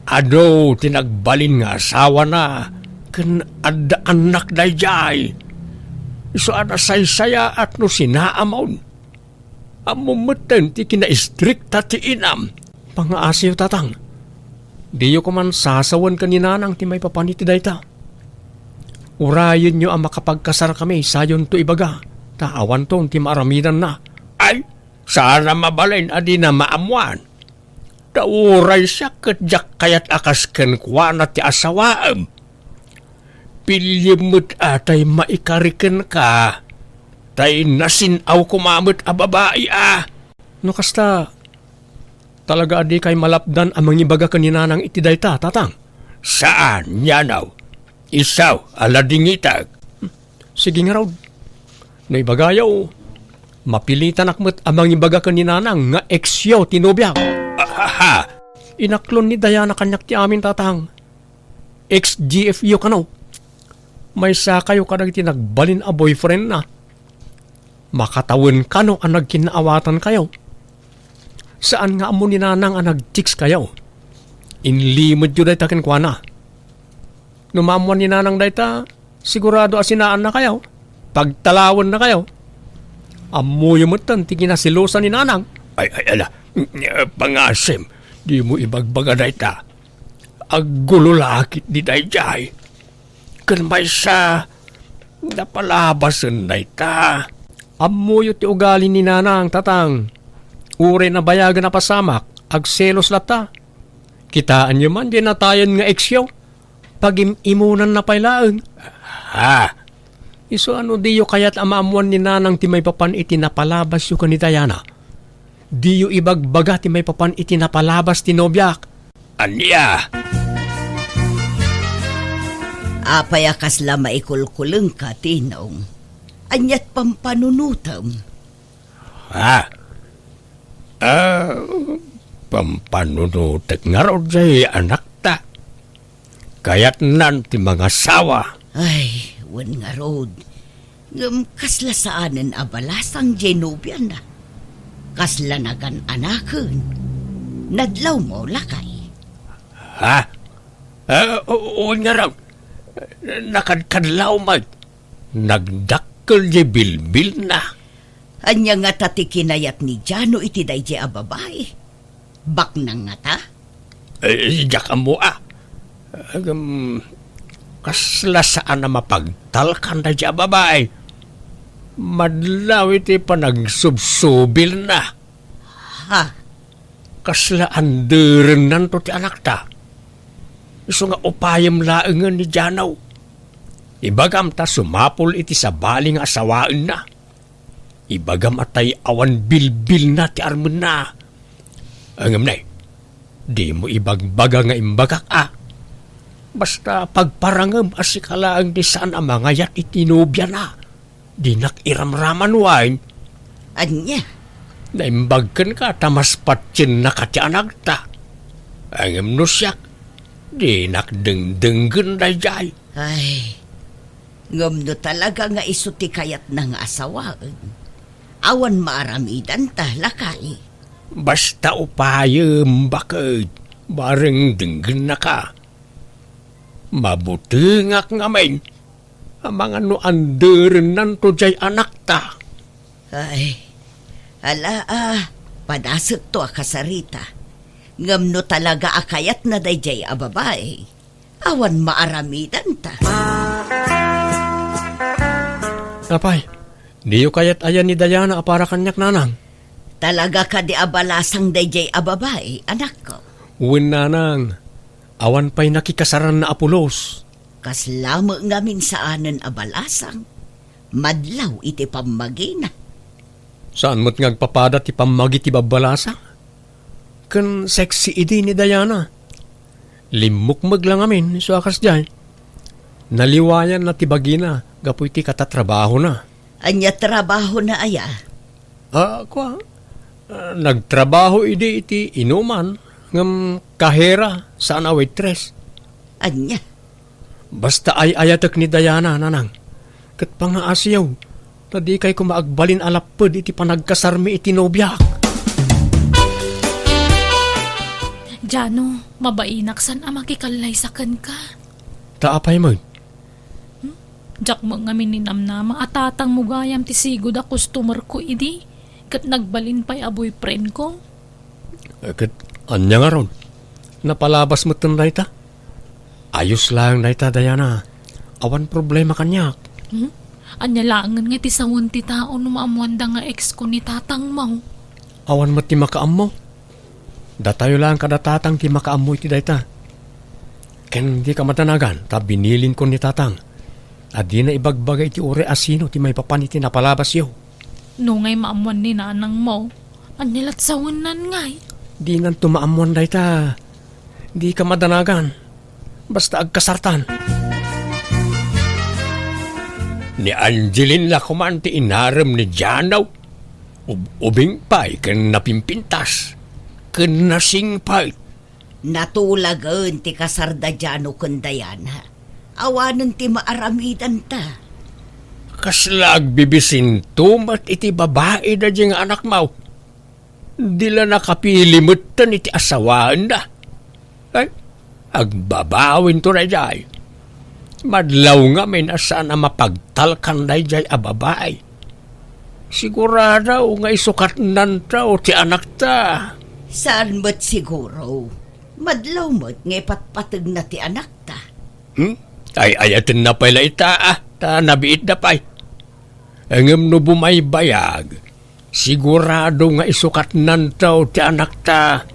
Adu ti nagbalin nga asawana ken adda annak daydiay. Isu a nasaysayaat no sinaamon. Ammom metten ti kinaistrikta ti inam. Pangngaasiyo, tatang. Diyo koman sasawen ken ni nanang ti maipapan iti dayta. Urayenyo a makapagkasarkami, sayonto ibaga, ta awanton ti maaramidanna. Ay, saan a mabalin a dina maammoan. Ta uray siak ket diak kayat a kas kenkuana ti asawaem. Piliem met a tay maikari kenka, tay nasin-aw koma met a babai a. No kasta, talaga a dikay malapdan a mangibaga ken ni nanang iti dayta, tatang? Saan, Janaw. Isu a ladingitek. Sige ngarud. No ibagayo, mapilitanak met a mangibaga ken ni nanang nga ex-yo ti nobiak. Ahaha! Inaklon ni Diana kaniak ti amin, tatang. Ex-G F yo kano. Maysakayo kadagiti nagbalin a boyfriendna. Makatawen kano a nagkinnaawatankayo. Saan nga ammo ni nanang a nag-text kayo. Inlimedyo dayta kenkuana. No maammoan ni nanang dayta, sigurado a sinaannakayo. Pagtalawennakayo. Ammoyo metten ti kinaselosan ni nanang. Ay, ay, ala, pangasim, dimo ibagbaga dayta. Aggulo la ketdi daydiay. Ken maysa, napalabasen dayta. Ammoyo ti ugali ni Nanang, Tatang. Uray nabayagen a pasamak, agselos latta. Kitaenyo man diay natayen nga eksyo. Pagim-imonanna pay laeng. Ha? Isu a no diyo kayat a maammoan ni Nanang ti maipapan iti napalabasyo ken ni Diana? Diyo ibagbaga ti maipapan iti napalabas ti nobiak. Ania? Apay a kasla maikulkulengka, Tinong? Ania't pampanunotem? Ha? Ah, pampanunotek ngarud jay anakta. Kayatnan ti mangasawa. Ay, wen ngarud. Ngem kasla saanen a balasang jay nobiana. Kasla nagan-anaken. Nadlawmo, lakay. Ha? Ah, u-, wen ngarud. Nakadkadlaw met. Nagdakkel jay bilbilna. Ania ngata ti kinayat ni Jano iti daydiay a babai? Baknang ngata? Eh, diak ammo a. Agam, kasla saan a mapagtalkan daydiay a babai. Madlaw iti panagsubsubilna. Ha? Kasla anderennanto ti anakta. Isu nga upayem laengen ni Jano. Ibagam ta sumapul iti sabali nga asawaenna. Ibagam a tay awan bilbilna ti armenna. Ngem nay, dimo ibagbaga nga imbagak a. Basta pagparangem a sika laeng ti saan a mangayat iti nobiana. Dinak iramraman wen. Ania? Naimbag kenka ta mas patiennaka ti anakta. Ngem no siak, dinak dengdenggen daydiay. Ay, ngem no talaga nga isu ti kayatna nga asawaen, awan maaramidanta, lakay. Basta upayem, baket, bareng denggennaka. Mabutengak ngamin. Amangan no anderennanto jay anakta. Ay, ala a, padasekto a kasarita. Ngem no talaga a kayatna daydiay a babai, awan maaramidanta. Apay, diyo kayat aya ni Diana a para kaniak, Nanang? Talaga kadi a balasang daydiay a babai, anakko? Wen, Nanang. Awan pay nakikasaranna a pulos. Kasla met ngamin saanen a balasang. Madlaw iti pammagina. Saan met nga agpapada ti pammagi ti babbalasang? Ken sexy idi ni Diana. Limmukmeg la ngamin isu a kasdiay. Naliwayanna ti bagina gapu iti katatrabahona. Ania trabahona aya? Ah, kua, ah, nagtrabaho idi iti inuman, ngem kahera, saan a waitress. Ania? Basta ay-ayatek ni Diana, Nanang. Ket pangaasiyo, ta dikay koma agbalin a lapped iti panagkasarmi iti nobiak. Jano, mabainak saan a makikallaysa kenka. Ta apay met? Hmm? Diak met ngamin ninamnama a tatangmo gayam ti sigud a customer ko idi, ket nagbalin pay a boyfriend ko. Eh, ket ania ngarud? Napalabas metten dayta? Ayos laeng dayta, Diana. Awan problema kaniak. Hmm? Ania laengen nga ti sawen ti tao no maammoanda nga ex ko ni tatangmo? Awan met ti makaammo. Datayo laeng kada tatang ti makaammo iti dayta. Ken dika madanagan ta binilinkon ni tatang a dina ibagbaga iti uray a sino ti maipapan iti napalabasyo. No ngay maammoan ni nanangmo, ania lat sawennan ngay? Dinanto maammoan dayta. Dika madanagan. Basta agkasartan. Ni Angeline la koman ti inarem ni Jano. Ub-, ubing pay ken napimpintas, ken nasingpet. Natulagen ti kasar da Jano ken Diana. Awanen ti maaramidanta. Kasla agbibisinto met iti babai daydiay nga anakmo. Di la nakapili metten iti asawaenna. Ay, agbabawinto daydiay. Madlaw ngamin a saan a mapagtalkan daydiay a babai. Sigurado nga isukatnanto ti anakta. Saan met siguro. Madlaw met nga ipatpategna ti anakta. Hmm? Ay-ayatenna pay la ita, ah, ta nabiitda pay. Ngem no bumaybayag, sigurado nga isukatnanto ti anakta.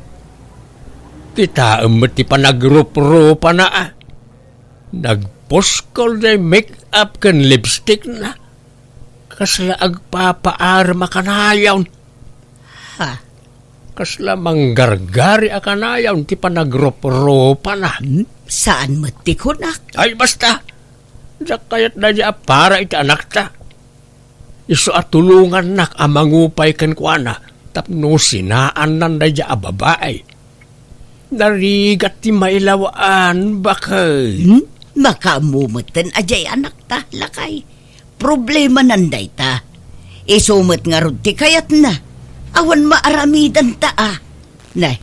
Kitaem met ti panagruprupana, ah. Nagpuskol day make-up ken lipstickna. Kasla agpapaarem a kanayon. Ha? Kasla manggargari a kanayon ti panagruprupana. Hmm? Saan met ti kunak? Ay, basta. Diak kayat daydiay a para iti anakta. Isu a tulongannak a mangupay kenkuana tapno sinaannan daydiay a babai. Narigat ti mailawaan, bakay. Hmm? Makaammo metten a diay anakta, lakay. Problemanan dayta. Isu met ngarud ti kayatna. Awan maaramidanta, a. Nay,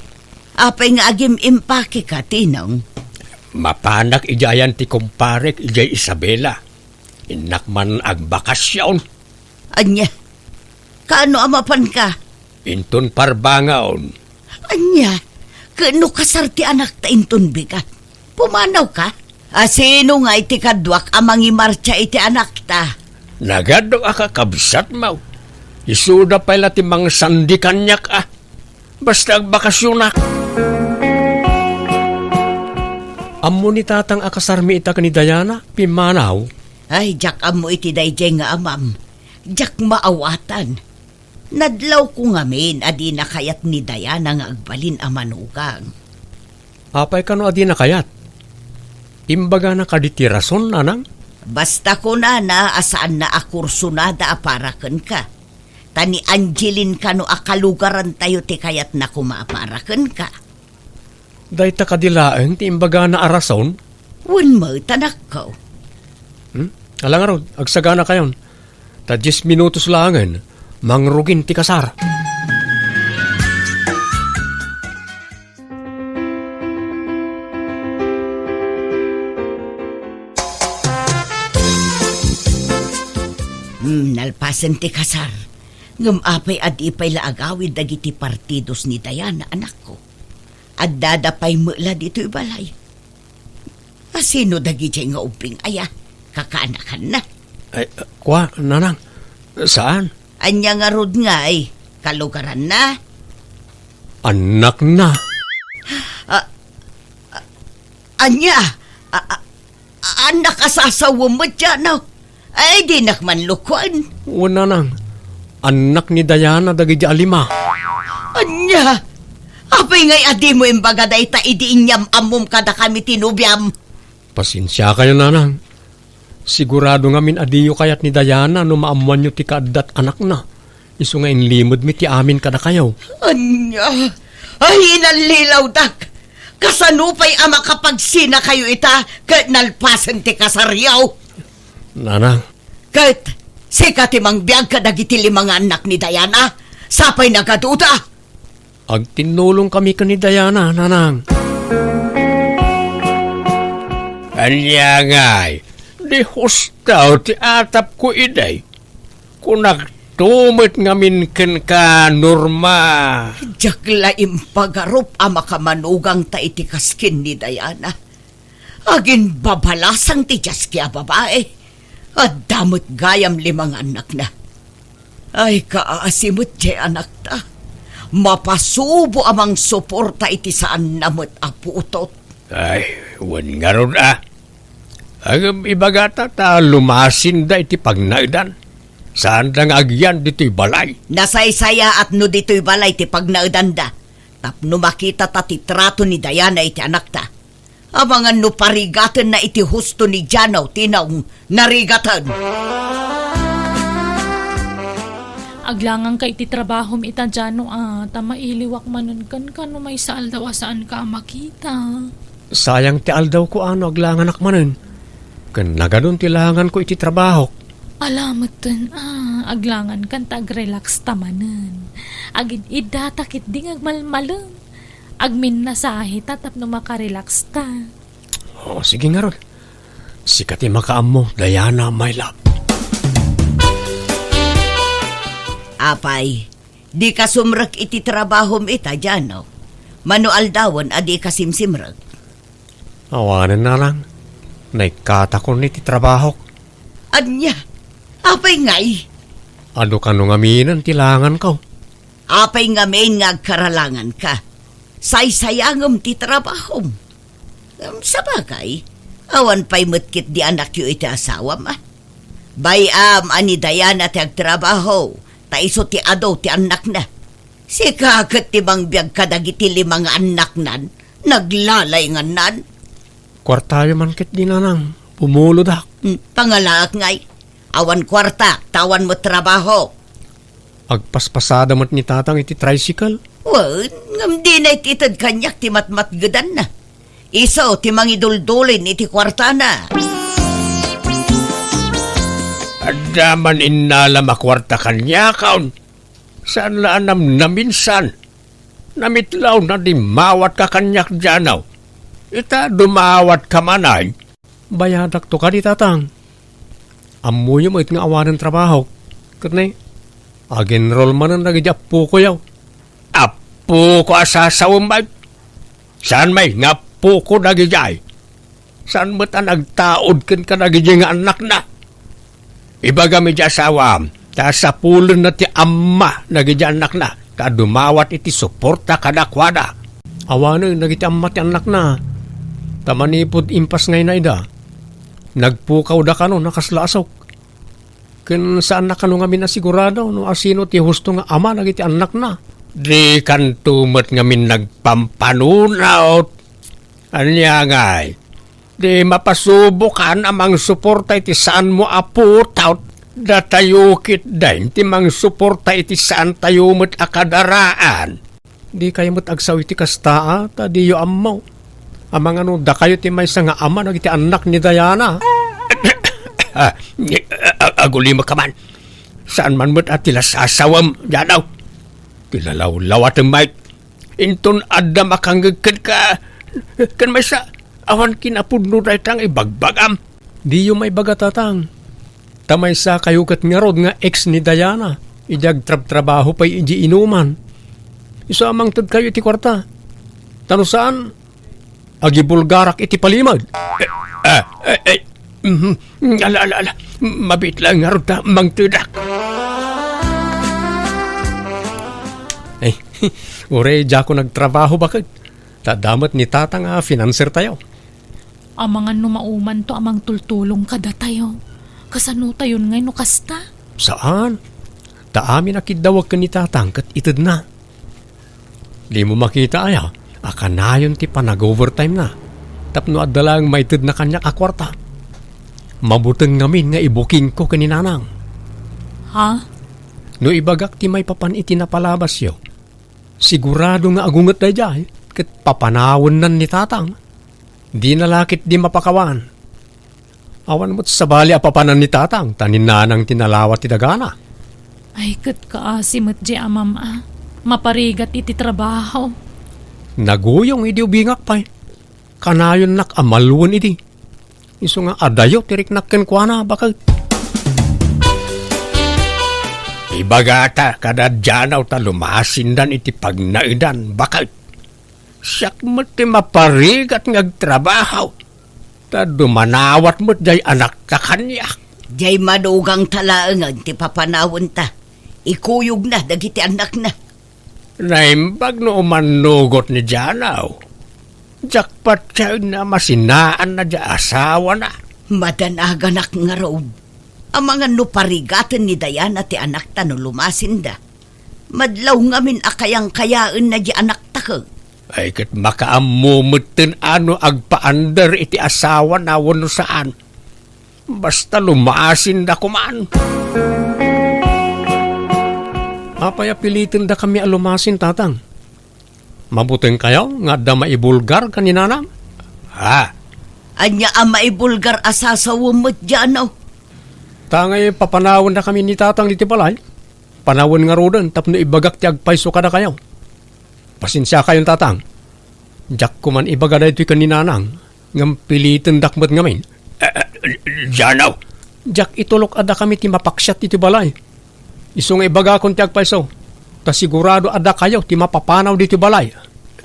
apay nga agim-impakeka, Tinong? Mapanak idiayan ti kumparek idiay Isabela. Innak man agbakasyon. Ania? Kaano a mapanka? Inton parbangon. Ania? Ket no kasar ti anakta inton bigat, pumanawka? A, sino ngay ti kaduak a mangimartsa iti anakta? Nagadu a kakabsatmo. Isuda pay la ti mangsandi kaniak, a. Basta agbakasyonak. Ammo ni tatang a kasarmi ita ken ni Diana, pimmanaw? Ay, diak ammo iti daydiay nga amam. Diak maawatan. Nadlawko ngamin a dina kayat ni Diana nga agbalin a manugang. Apay kano a dina kayat? Imbagana kadi ti rason, nanang? Basta kunana a saanna a kursonada a para kenka. Ta ni Angeline kano a kalugarantayo ti kayatna koma a para kenka. Dayta kadi laeng ti imbagana a rason? Wen met, anakko. Hmm? Ala ngarud, agsaganakayon. Ta dies minutos laengen, mangrugin ti kasar. Hmm, nalpasen ti kasar. Ngem apay a di pay la agawid dagiti partidos ni Diana, anakko? Addada pay met la ditoy balay. A, sino dagidiay nga ubbing aya? Kakaanakanna? Ay, kua, nanang. Saan? Ania ngarud ngay? Kalugaranna? Annakna. A, a, ania? A, a, annak a sasawem met, Jano? Ay, dinak man lukuen. Wen, nanang. Annak ni Diana dagidi a lima. Ania? Apay ngay a dimo imbaga dayta idi inyam-ammom kadakami ti nobiam? Pasensiakayo, nanang. Sigurado ngamin a diyo kayat ni Diana no maammoanyo ti kaaddat anakna. Isu nga inlimedmi ti amin kadakayo. Ania? Ay, inallilawdak! Kasano pay a makapagsinakayo ita ket nalpasen ti kasaryo? Nanang. Ket sika ti mangbiag kadagiti lima nga annak ni Diana? Sapay nagaduda? Agtinnulongkami ken ni Diana, nanang. Ania ngay, di husto ti atapko idi? Kunakto met ngamin kenka, Norma. Diak la impagarup a makamanugangta iti kaskin ni Diana. Aginbabalasang ti diaski a babai. Adda met gayam lima nga annakna. Ay, kaasi met diay anakta. Mapasubo a mangsuporta iti saanna met a putot. Ay, wen ngarud a. Ngem ibagata ta lumasinda iti pagnaedan. Saanda nga agyan ditoy balay. Nasaysayaat no ditoy balay ti pagnaedanda. Tapno makitata ti trato ni Diana iti anakta. Amangan no parigatenna iti husto ni Jano ti naung-, narigaten. Aglanganka iti trabahom ita, Jano, a, ta mailiwak manen kenka no maysa aldaw a saanka a makita. Sayang ti aldawko a no aglanganak manen. Ken nagadun ti langanko iti trabahok. Ala metten a, aglangankan ta agrelaxta manen. Agid-iddata ketdi nga agmalmalem. Agminnasahe ta tapno makarelax ta. O, sige ngarud. Sika ti makaammo, Diana, my love. Apay, dika sumrek iti trabahom ita, Jano? Mano aldawen a dika simsimrek? Awanen, nanang. Naikkatakon iti trabahok. Ania? Apay ngay? Adu kano ngaminen ti langanko. Apay ngamin nga agkaralanganka? Saysayangem ti trabahom. Ngem sabagay, awan pay met ketdi anakyo iti asawam, a? Bay-am a ni Diana ti agtrabaho, ta isu ti adu ti annakna. Sika ket ti mangbiag kadagiti lima nga annaknan, naglalayngannan. Kuartayo man ketdi, nanang, pumulodak. Hmm, pangalaak ngay. Awan kuarta, ta awan met trabaho. Agpaspasada met ni tatang iti tricycle. Wen, ngem dina iti ited kaniak ti matmatgedanna. Isu ti mangiduldulin iti kuartana. Adda man innalam a kuarta kaniakon. Saan la a namnaminsan. Namitlawna ti mawatka kaniak, Jano. Ita, dumawatka man ay. Bayadakto kadi, tatang. Ammoyo met nga awanen trabahok. Ket ne, ag-enroll manen dagiti appokoyo. Appoko a sasawem, bay. Saan, bay, nga appoko dagidiay. Saan met a nagtaud ken kadagidi nga annakna. Ibagam iti asawam, ta sapulenna ti amma dagidi annakna ta dumawat iti suporta kadakuada. Awanen dagiti amma ti annakna, ta manipud impasngayna ida, nagpukawda kano a kasla asok. Ken saanna kano ngamin a sigurado no asino ti husto nga ama dagiti annakna. Dikanto met ngamin nagpampanunot. Ania ngay? Di mapasubokan a mangsuporta iti saanmo a putaw. Datayo ketdin ti mangsuporta iti saantayo met a kadaraan. Dikayo met agsao iti kasta, a, ta diyo ammo. Amangan no dakayo ti maysa nga ama dagiti annak ni Diana. Ah, a-, a-, agulimekka man. Saan man met a ti la sasawem, Jano. Ti lalawlawatem, Mike. Inton adda makangngeg kenka, ken maysa, awan kinapudno dayta nga ibagbagam. Diyo maibaga, tatang. Ta maysa kayo ket ngarud nga ex ni Diana, idi agtrabtrabaho pay idi inuman. Isu a mangted kayo iti kuarta. Ta no saan, agibulgarak iti palimed. Eh, eh, eh, eh, mhm. Ala, ala, ala. Mabiit laeng ngarud ta mangtedak. Eh, uray diakon agtrabaho, baket. Ta adda met ni tatang a financer tayo. Amangan no maumanto a mangtultulong kadatayo. Kasanotayon ngay no kasta? Saan. Ta amin a kiddawek ken ni tatang ket itedna. Dimo makita aya a kanayon ti panag-overtime na tapno adda laeng maitedna kaniak a kuarta? Mabuteng ngamin nga ibukingko ken ni nanang. Ha? No ibagak ti maipapan iti napalabasyo, sigurado nga agunget daydiay ket papanawennan ni tatang. Dina la ketdi mapakawan. Awan met sabali a papanan ni tatang ta ni nanang ti nalawa ti dagana. Ay, ket kaasi met di amam a maparigat iti trabaho. Naguyong idi ubingak pay. Kanayonnak a maluen idi. Isu nga adayo ti riknak kenkuana, baket. Ibagata kada Jano ta lumasindan iti pagnaedan, baket. Siak met ti maparigat nga agtrabaho, ta dumanawat met jay anakta kaniak. Jay madugangta laengen ti papanawenta. Ikuyogna dagiti annakna. Naimbag no umannugot ni Jano. Diak patienna a masinaanna jay asawana. Madanaganak ngarud. Amangan no parigaten ni Diana ti anakta no lumasinda. Madlaw ngamin a kayangkayaenna di anakta ket. Ay, ket makaammo metten a no agpaandar iti asawana wenno saan. Basta lumasinda koman. Apay a pilitendakami a lumasin, tatang? Mabuteng kayo nga adda maibulgar ken ni nanang? Ha? Ania a maibulgar a sasawem met, Jano? Ta ngay papanawendakami ni tatang ditoy balay. Panawen ngaruden tapno ibagak ti agpayso kadakayo. Pasensiakayon, tatang. Diak koman ibaga daytoy ken ni nanang, ngem pilitendak met ngamin. Eh, eh, Jano! Diak itulok a dakami ti mapaksiat iti balay. Isu nga ibagakon ti agpayso, ta sigurado a dakayo ti mapapanaw ditoy balay.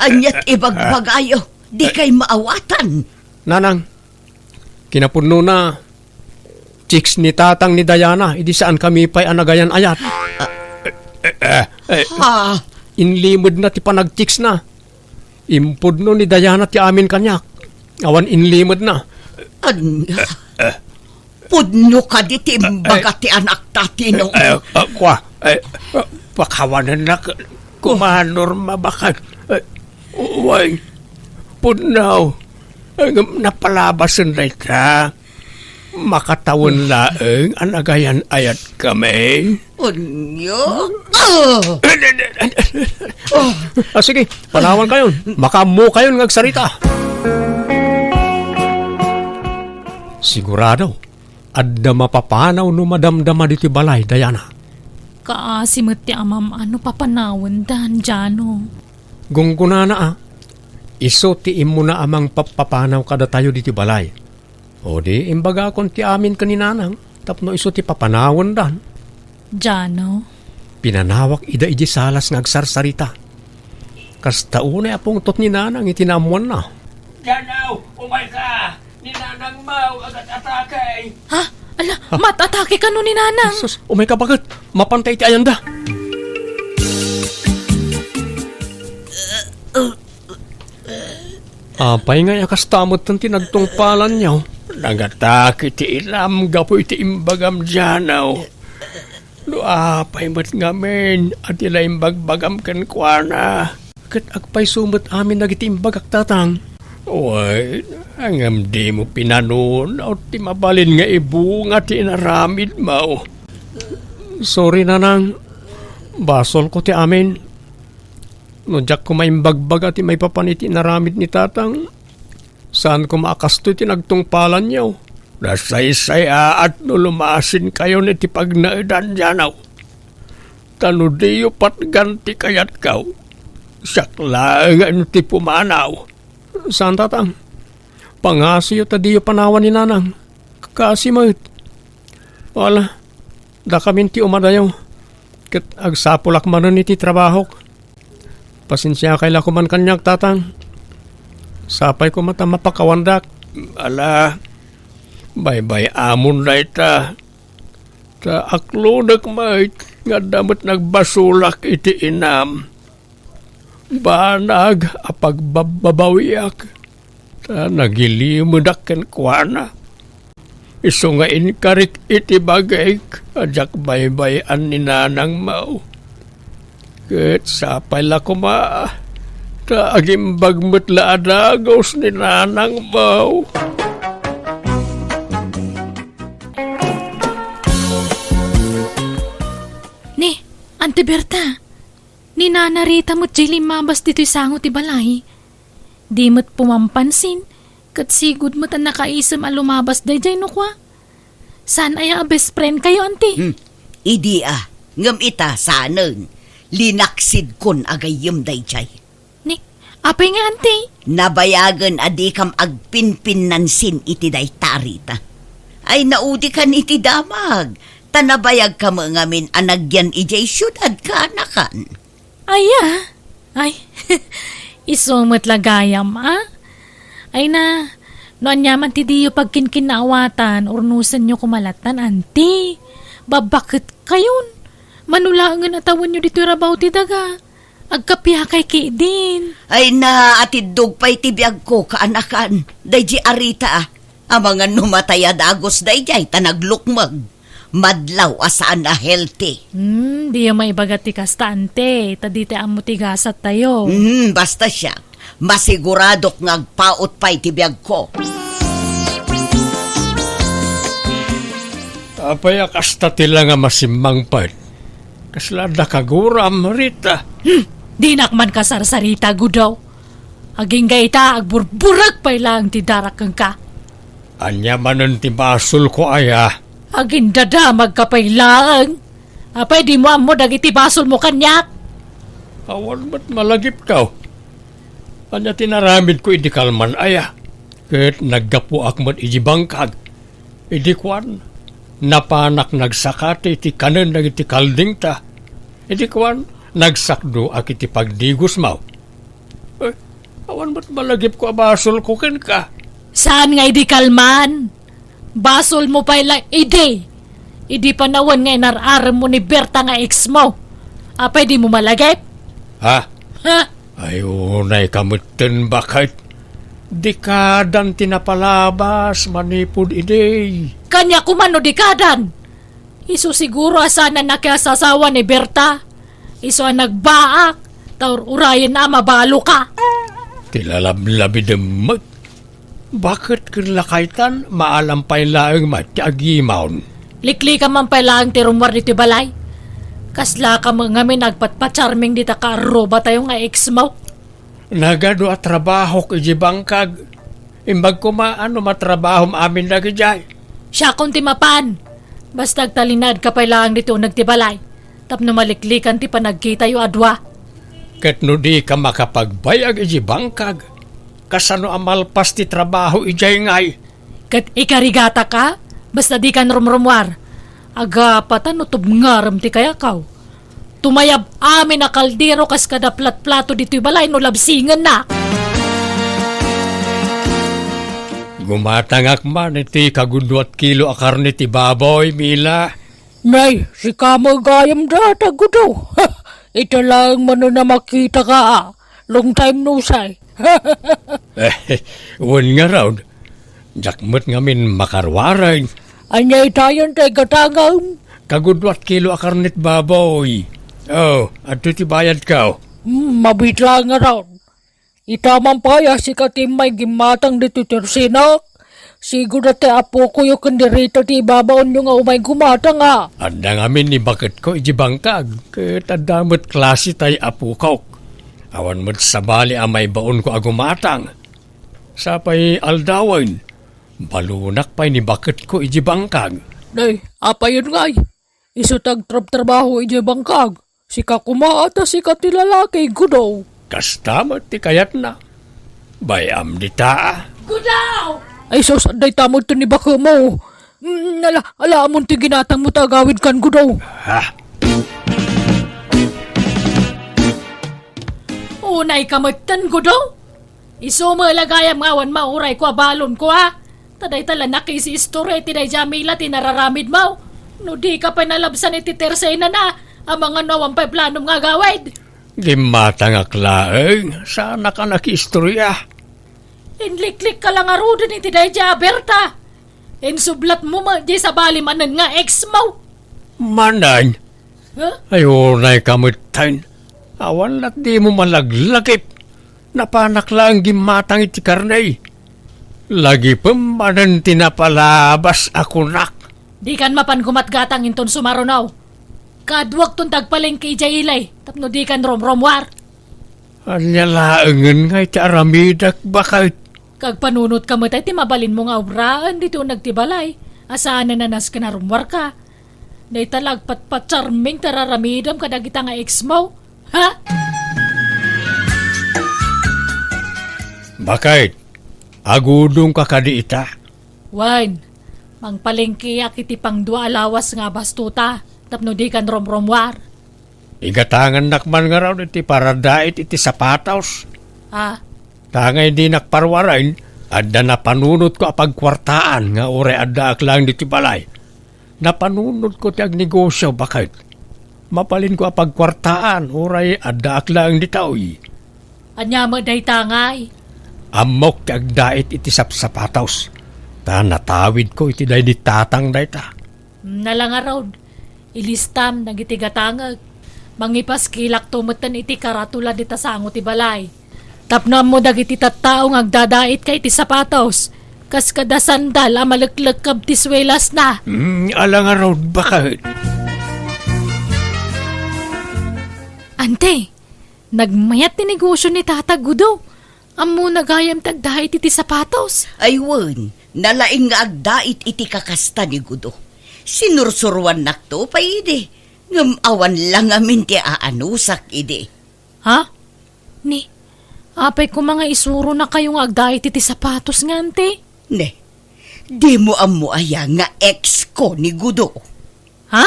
Aniat ibagbagayo? Dikay maawatan. Nanang, kinapudnona, chicks ni tatang ni Diana, idi saankami pay a nagayan-ayat. Eh, eh, eh, Ha? Inlimedna ti panag-chicksna. Impudno ni Diana ti amin kaniak. Awan inlimedna. Ania? Pudno kadi ti imbaga ti anakta, Tino? Eh, eh, eh, kua, eh, eh, pakawanennak, kua, Norma, baket. Eh, way, pudno. Eh, ngem napalabasen dayta. Makatawen laeng a nagayan-ayatkami. Ania? Ah! Ah, sige, panawankayon. Makaammokayon nga agsarita. Sigurado, adda mapapanaw no madamdama ditoy balay, Diana. Kaasi met ti amam-an no papanawendan, Jano. Gunggonana a, isu ti immuna a mangpapapanaw kadatayo ditoy balay. O di, imbagakon ti amin ken ni Nanang tapno isu ti papanawendan. Jano? Pinanawak ida idiay salas nga agsarsarita. Kasta unay a pungtot ni Nanang iti naammoanna. Jano, umayka! Ni Nanang Mau agat-atake! Ha? Ala, ha? Mat-atake kano ni Nanang? Sus, umayka baket! Mapanta iti ayanda! Apay ngay a kasta metten ti nagtungpalanyo? Nangatake ti inam gapu iti imbagam, Jano. No apay met ngamin a ti naimbagbagam kenkuana, ket agpayso met amin dagiti imbagak, Tatang. Wen, ngem dimo pinanunot ti mabalin nga ibunga ti inaramidmo. Sorry, Nanang. Basolko ti amin. No diak koma imbagbaga ti maipapan iti inaramid ni Tatang, saan koma a kastoy ti nagtungpalanyo. Nasaysayaat no lumasinkayon iti pagnaedan, Jano. Ta no diyo patgan ti kayatko, siak laeng ti pumanaw. Saan, Tatang. Pangasiyo ta diyo panawan ni Nanang. Kaasi met. Wala, dakamin ti umadayo, ket agsapulak manen iti trabahok. Pasensiakay la koman kaniak, Tatang. Sapay koma ta mapakawandak. Ala, baybay-amon dayta. Ta aklodek met nga adda met nagbasolak iti inam. Banag a pagbabbabawiak, ta nagilimedak kenkuana. Isu nga inkarik iti bagik a diak baybay-an ni Nanang Mau. Ket sapay la koma, ta agimbag met la a dagus ni Nanang Mau. Ni, Auntie Berta, ni Nana Rita met diay limmabas ditoy sango ti balay. Di met pumampansin, ket sigud met a nakaisem a lumabas daydiay no kua. Saan aya a best friend kayo, Auntie? Hmm. Idi a, ngem ita, saanen. Linaksidkon a gayyem daydiay. Ni, apay nga, Auntie? Nabayagen a dikam agpinpinnansin iti dayta a Rita. Ay, naudikan iti damag, ta nabayagka met ngamin a nagyan idiay siudad, kaanakan. Aya? Ay, isu met la gayam, a? Ay na, no aniaman ti diyo pagkinkinnaawatan, urnosenyo koma lattan, Auntie. Babbaketkayon. Mano laengen a tawenyo ditoy rabaw ti daga. Agkapiakay ketdin. Ay na, atiddog pay ti biagko, kaanakan. Daydiay a Rita, a. Amangan no matay a dagus daydiay ta naglukmeg. Madlaw a saan a healthy. Hmm, diyo maibaga ti kasta, Auntie, ta ditay ammo ti gasattayo. Hmm, basta siak, masiguradok nga agpaut pay ti biagko. Apay a kasta ti la nga masimmangpet? Kasla adda kaguram, Rita? Hmm, dinak man kasarsarita, Gudaw. Agingga ita, agburburek pay laeng ti darak kenka. Ania manen ti basolko aya? Agindadamagka pay laeng. Apay dimo ammo dagiti basolmo kaniak? Awan met malagipko. Ania ti naramidko idi kalman aya? Ket naggapuak met idi bangkag. Idi kuan, Napanak nagsakati iti kanen dagiti kaldingta. Idi kuan, nagsakdoak iti pagdigosmo. Eh, awan met malagipko a basolko kenka. Saan nga idi kalman? Basolmo pay la idi. Idi panawen nga inar-aremmo ni Berta nga ex mo. Apay dimo malagip? Ha? Ha? Ay, unayka metten, baket. Dikadan ti napalabas manipud idi. Kaniak man no dikadan. Isu siguro a saan a nakiasasawa ni Berta. Isu a nagbaak, ta ur-urayenna a mabaloka. Ti lalablabidem met. Baket ken lakaytan, maalam pay laeng met ti agimon. Liklikam man pay laeng ti rummuar ditoy balay. Kaslaka met ngamin agpatpatsarming dita kaarrubatayo nga ex mo. Nagadu a trabahok idiay bangkag. Imbag koma no matrabahom amin dagidiay. Siakon ti mapan. Basta agtalinaedka pay laeng ditoy uneg ti balay. Tapno maliklikan ti panagkitayo a dua. Ket no dika makapagbayag idiay bangkag, kasano a malpas ti trabaho idiay ngay? Ket ikarigataka, basta dikan rumrummuar. Agapatan no tubngarem ti kayakaw. Tumayab amin a kaldero kas kada platplato ditoy balay no labsingennak. Gumatangak man iti kagudua ti kilo a karne ti baboy, Mila. Nay, sika met gayam data, Gudo. Ita laeng manen a makitaka, a. Long time no see. Eh, wen ngarud, diak met ngamin makaruaren. Ania itayen ti gatangem? Kagudua ti kilo a karne ti baboy. Oh, adtoy ti bayadko. Hmm, mabiit laeng ngarud. Ita man pay a sika ti immay gimmatang ditoy tersenak. Sigud a ti apokoyo ken ni Rita ti ibabaonyo nga umay gumatang, a. Adda ngamin ni baketko idiay bangkag, ket adda met klase tay apokok. Awan met sabali a maibaonko a gumatang. Sapay aldawen, balonak pay ni baketko idiay bangkag. Nay, apayen ngay? Isu ti agtrabtrabaho idiay bangkag. Sika koma a ta sika ti lalaki, Gudo. Kasta met ti kayatna. Bay-am dita, a. Gudo! Ay sus, dayta met ti ni bakemo. Mm, ala, ala, amon ti ginatangmo ta agawidkan, Gudo. Ha? Unayka metten, Gudo? Isu met la gayam nga awan maurayko a balonko, a. Ta dayta la nakisiistorya iti daydiay a Mila ti nararamidmo. No dika pay nalabsan iti tersenana, amangan no awan pay planom nga agawid. Gimmatangak laeng, saanak a nakiistorya. Inliklikka la ngaruden iti daydiay a Berta. Insublatmo met diay sabali manen nga ex mo. Manen? Ha? Ay, unayka metten. Awan lat dimo malaglagip. Napanak laeng gimmatang iti karne. Lagipem manen ti napalabas a kunak. Dikan mapan gumatgatang inton sumaruno. Kaaduakton ti agpalengke idiay ili, tapno dikan rumrummuar. Ania laengen nga iti aramidek, baket? Kagpanunotka met ti mabalinmo nga obraen ditoy uneg ti balay, a saanen a nasken a rummuarka. Dayta la agpatpatsarming ti ar-aramidem kadagita nga ex mo, ha? Baket, agudongka kadi ita? Wen, mangpalengkeak iti pangdua a lawas nga abastota tapno dikan rumrummuar. Igatangannak man ngarud iti paradait iti sapatos. Ah. Ta nga idi nakparuaren, adda napanunotko a pagkuartaan nga uray addaak laeng ditoy balay. Napanunotko ti agnegosio, baket. Mabalinko a pagkuartaan uray addaak laeng ditoy. Ania met dayta ngay? Ammok ti agdait iti sapsapatos, ta natawidko iti daydi tatang dayta. Nala ngarud, ilistam dagiti gatangek. Mangipaskilakto metten iti karatula dita sango ti balay. Tapno ammo dagiti tattao nga agdadaitka iti sapatos, kas kada sandal a maleklekkeb ti suelasna. Mm, ala ngarud, baket. Ante, nagmayat ti negosio ni Tata Gudo. Ammona gayam ti agdait iti sapatos. Ay wen, nalaing nga agdait iti kakasta ni Gudo. Sinursuruannakto pay idi, ngem awan la ngamin ti aanusak idi. Ha? Ni, apay koma nga isuronakayo nga agdait iti sapatos nga, ante? Ne, dimo ammo aya nga ex ko ni Gudo. Ha?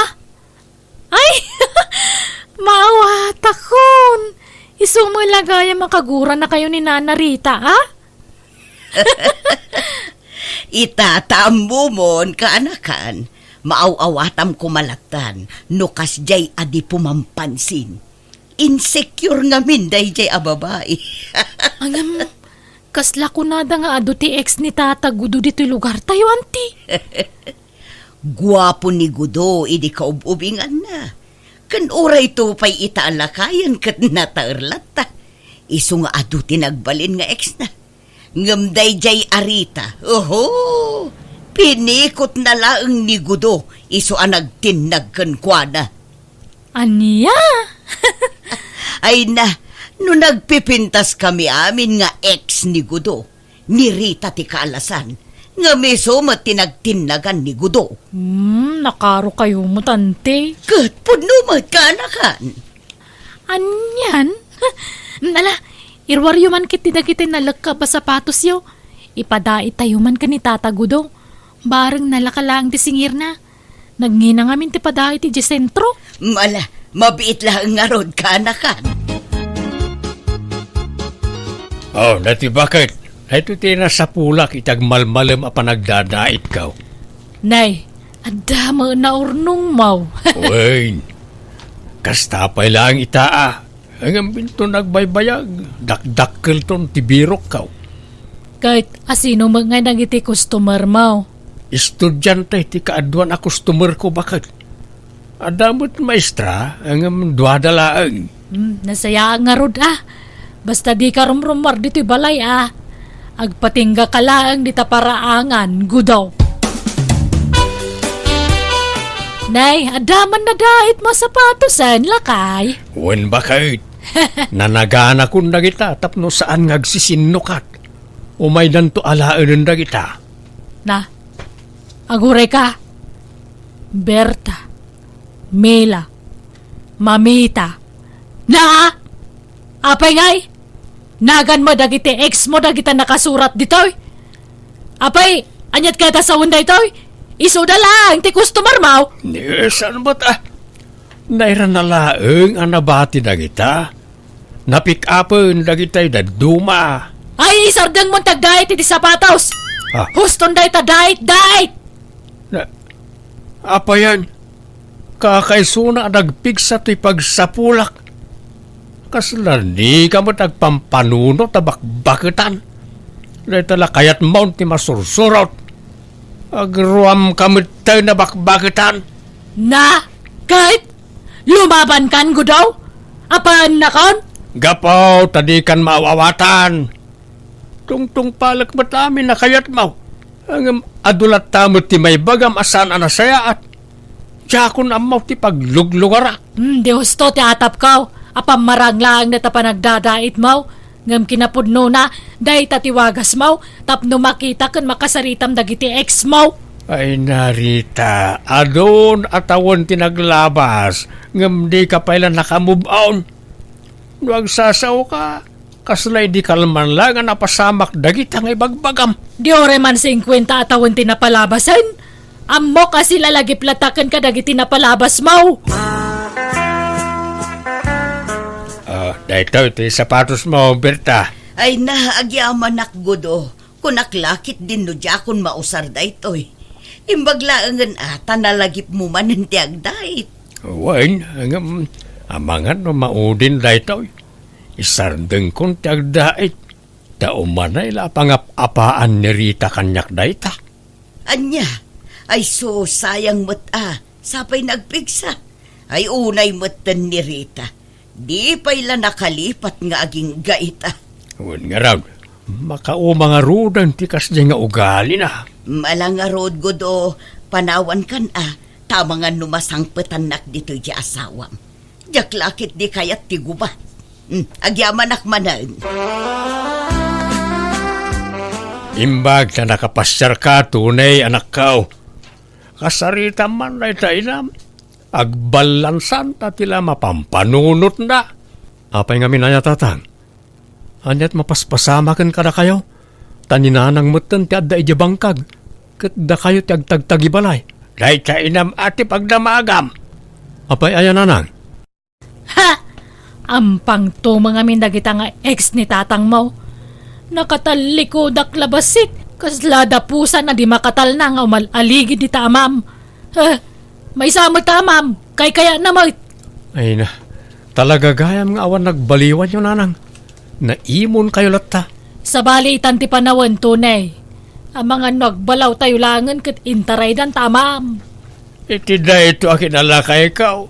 Ay! Maawatakon! Isu met la gayam a kaguranakayo ni Nana Rita, ha? Ita ta ammomon, kaanakan, maaw-awatam koma lattan no kasdiay a di pumampansin. Insecure ngamin daydiay a babai. Ngem, kasla kunada nga adu ti ex ni Tata Gudo ditoy lugartayo, anti? Guapo ni Gudo idi kaub-ubinganna. Ken urayto pay ita a lakayen ket nataer latta. Isu nga adu ti nagbalin nga ex-na. Ngem daydiay a Rita, oho, pinikotna laeng ni Gudo isu a nagtinnag kenkuana. Ania? Ay na, no nagpipintas kami amin nga ex ni Gudo, ni Rita ti kaalasan, ngem isu met ti nagtinnagan ni Gudo. Hmm, nakarokayo met, anti. Ket pudno met, kaanakan. Anian? Ala, iruaryo man ketdi dagiti nalekkep a sapatosyo. Ipadaitayo man ken ni Tata Gudo. Bareng nalaka laeng ti singirna. Nagngina ngamin ti padaityo idiay sentro. Ala, mabiit laeng ngarud, kaanakan. Oh, dati baket. Daytoy ti nasapulak iti agmalmalem a panagdadaitko. Nay, adda met naurnongmo. Wen, kasta pay laeng ita a. Ngem inton nagbaybayag, dakdakkelton ti birokko. Ket asino met ngay dagiti customermo? Estudiante ti kaaduan a customerko, baket. Adda met maestra, ngem duada laeng. Hmm, nasayaat ngarud a. Basta dika rumrumuar ditoy balay a. Agpatinggaka laeng dita paraangan, Gudo. Nay, adda man nadaitmo a sapatosen, lakay. Wen, baket. Nanaganakon dagita tapno saan nga agsisinnukat. Umaydanto alaenen dagita. Na, agurayka. Berta. Mila. Mamita. Na! Apay ngay? Naganmo dagiti ex mo dagita nakasurat ditoy? Apay, aniat kayat a sawen daytoy? Isuda laeng ti customermo. Ni, saan met a? Nairana laeng a nabati dagita. Napick-upen dagitay dadduma. Ay, isardengmon ti agdait iti sapatos. Ah. Huston dayta, dait, dait! Na, apayan, kakaisuna a nagpigsa ti pagsapulak. Kasla dika met agpampanunot a bakbaketan. Dayta la kayatmon ti masursurot. Agruamka met tayo na bakbaketan. Na, ket lumabankan, Gudo? Apaannakon? Gapu ta dikan maaw-awatan. Tungtungpalek met amin a kayatmo. Ngem adu latta met ti maibagam a saan a nasayaat. Diakon ammo ti pagluglugarak. Hmm, di husto ti atapko. Apam marang laeng dayta panagdadaitmo. Ngem kinapudnona, dayta ti wagasmo tapno makita ken makasaritam dagiti exmo. Ay, Narita, adun a tawen ti naglabas, ngem dika pay la naka-move on. No agsasaoka, kasla idi kalman la nga napasamak dagita nga ibagbagam. Di uray man singkuenta a tawen ti napalabasen. Ammok a silalagip latta ken kadagiti napalabasmo. Ah, daytoy ti sapatosmo, Berta. Ay na, agyamanak, Gudo. Kunak la ketdin no diakon mausar daytoy. Imbag laengen a ta nalagipmo manen ti agdait. Wen, ngem, amangan no maudin daytoy. Isardengkon ti agdait. Ta umanay la a pangap-apaan ni Rita kaniak dayta. Ania? Ay sus, sayang met a, sapay nagpigsa. Ay unay metten ni Rita. Di pay la nakalipat nga agingga ita. Wen ngarud, makauma ngaruden ti kasdiay nga ugalina. Ala ngarud, Gudo, panawankan a, ta amangan no masangpetannak ditoy ti asawam. Diak la ketdi kayat ti gubat. Hmm, agyamanak manen. Imbag ta nakapasiarka, tunay, anakko. Kasaritam man dayta inam. Agballansan ta ti la mapampanunotna. Apay ngamin aya, tatang? Aniat mapaspasamaken kadakayo? Ta ni nanang metten ti adda idiay bangkag, ket dakayo ti agtagtagibalay. Dayta inam a ti pagdamagam. Apay aya, nanang? Ha! Ampang tumeng amin dagita nga ex ni tatangmo. Nakatalikodak la bassit. Kasla dapusan a di makatalna nga umal-aligid dita amam. Eh, maysa met ta amam, kaykayatna met. Ay na, talaga gayam nga awan nagbaliwanyo, nanang. Naimonkayo latta. Sabali itan ti panawen, Tony. Amangan no agbalawtayo laengen ket intaraydan ta amam. Iti daytoy a kinalakayko,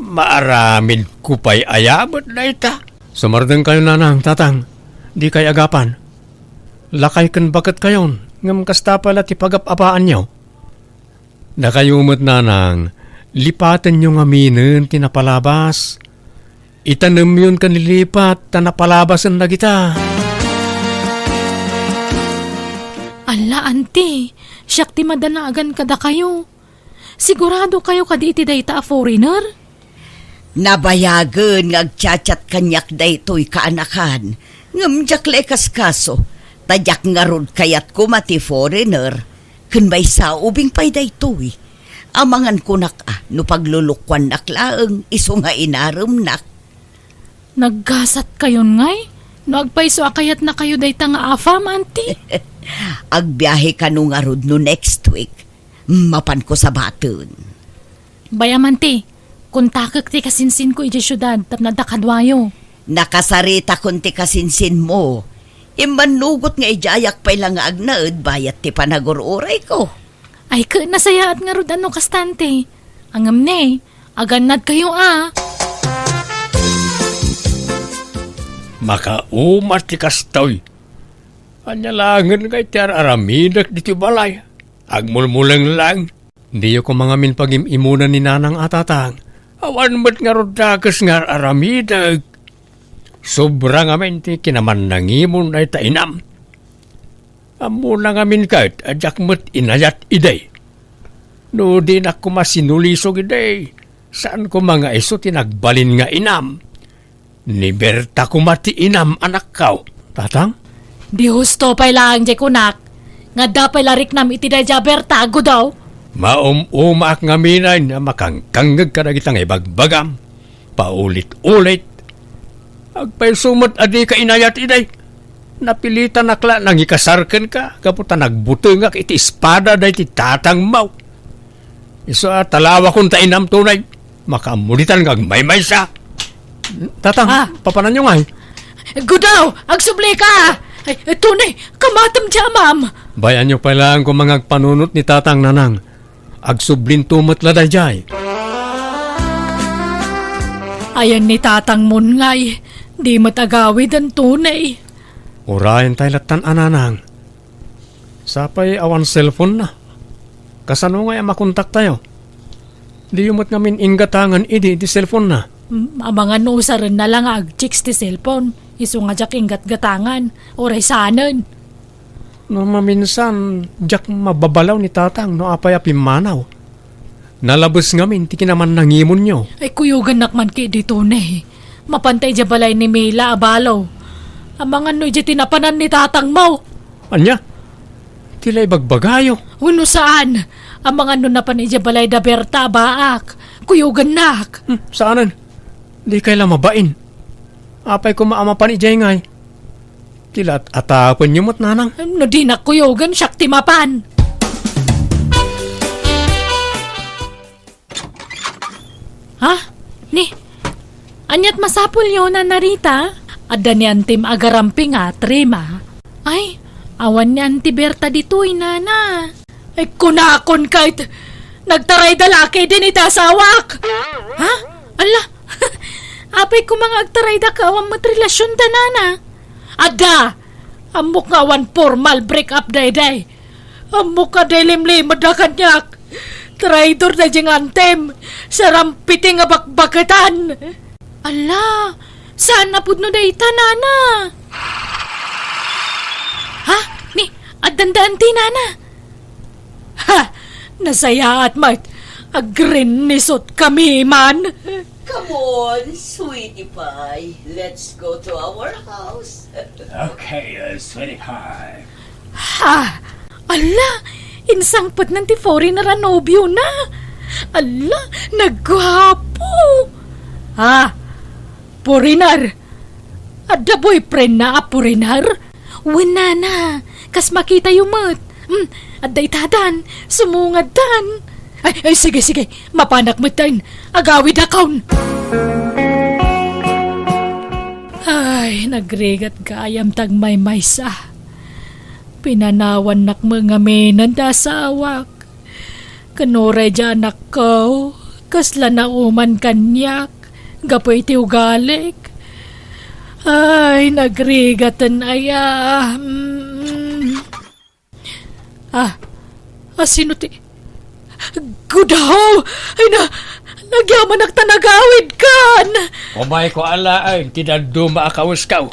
maaramidko pay aya met dayta? Sumardengkayo, nanang, tatang, dikay agapan. Lakay ken baketkayon, ngem kasta pay la ti pagap-apaanyo. Dakayo met, nanang, lipatenyo ngaminen ti napalabas. Itanemyon ken lilipat ta napalabasen dagita. Alla, anti, siak ti madanagan kadakayo. Sigurado kayo kadi iti dayta a foreigner? Nabayagen nga agchat-chat kaniak daytoy kaanakan, ngem diak la ikaskaso, ta diak ngarud kayat koma ti foreigner, ken maysa ubing pay daytoy. Amangan kunak a no paglulukuannak laeng isu nga inaremnak. Naggasat kayon ngay? No agpayso a kayatna kayo dayta nga afam, anti? Agbiahe kano ngarud no next week. Mapanko sabaten. Bay-am, anti, kontakek ti kasinsinko idiay siudad tapno adda kaduayo. Nakasaritakon ti kasinsinmo. Immannugot nga idiayak pay la nga agnaed bayat ti panagur-urayko. Ay, ket nasayaat ngarud a no kasta, anti. Ngem ne, agannadkayo a. Makauma ti kastoy. Ania laengen nga iti ar-aramidek ditoy balay? Agmulmuleng laeng. Diyo koma ngamin pagim-imunan ni nanang a tatang. Awan met ngarud dakes nga ar-aramidek. Sobra ngamin ti kinamannangimon dayta inam. Ammona ngamin ket a diak met inayat idi. No dinak koma sinulisog idi, saan koma nga isu ti nagbalin nga inam. Ni Berta koma ti inam, anakko. Tatang? Di husto pay laeng diay kunak, nga adda pay la riknam iti daydiay a Berta, Gudaw. Maum-umaak ngamin a makangkangngeg kadagita nga ibagbagam. Paulit-ulit. Agpayso met a dika inayat idi. Napilitanak la nangikasar kenka gapu ta nagbutengak iti espada daydi tatangmo. Isu a talawakon ta inam, Tony. Makaammuditan nga agmaymaysa. Tatang, ah, papananyo ngay? Gudaw, agsublika! Ay, Tony, kamatem diay amam! Bay-anyo pay laeng koma nga agpanunot ni tatang, nanang. Agsublinto met la daydiay. Ayan ni tatangmon ngay, di met agawiden, Tony. Urayen tay lattan a, nanang. Sapay awan cellphone na. Kasano ngay a makontaktayo? Diyo met ngamin inggatangan idi ti cellphone na. Mm, amangan no usarenna la nga agchicks ti cellphone. Isu nga diak inggatgatangan. Uray saanen. No maminsan, diak mababalaw ni tatang no apay a pimmanaw. Nalabes ngamin ti kinamannangimonyo. Ay, kuyogannak man ketdi, Tony. Mapanta idiay balay ni Mila a balo. Amangan no idiay ti napanan ni tatangmo. Ania? Ti la ibagbagayo? Wenno saan? Amangan no napan idiay balay da Berta a baak. Kuyogannak. Hmm, saanen? Dikay la mabain. Apay koma a mapan idiay ngay? Ti la at-atapenyo met, nanang. No dinak kuyogen, siak ti mapan. Ha? Ni, aniat masapulyo, Nana Rita? Adda ni Antim a garamping a trema. Ay, awan ni Anti Berta ditoy, Nana. Ay, kunakon ket, nagtarayda la ketdin iti asawak. Ha? Ala, apay koma nga agtarayda ket awan met relasionda, Nana? Adda! Ammok nga awan formal break up daydiay. Ammok a diay limlimed a kaniak. Traidor daydiay nga Antim. Sarampiti nga bakbaketan. Ala, saan a pudno dayta, Nana? Ha? Ni, addanda Anti, Nana? Ha! Nasayaat met. Agrinnisot kami man. Come on, sweetie pie. Let's go to our house. Okay, uh, sweetie pie. Ha! Ala! Insangpetnan ti foreigner a nobiona. Alla, nagguapo. Ah, foreigner. Adda boyfriendna a foreigner? Wen, nana, kas makitayo met. Hmm, adda itadan, sumungadtan. Ay, ay, sige, sige, mapanak metten. Agawidakon. Ay, nagrigat gayam ti agmaymaysa. Pinanawannak met ngamin ti asawak. Ken uray diay anakko, kasla nauman kaniak gapu iti ugalik. Ay, nagrigaten aya. Mm. Ah, asino ti, Gudaw! Ay na, nagyamanak ta nagawidkan! Umayko alaen ti dadduma a kawesko.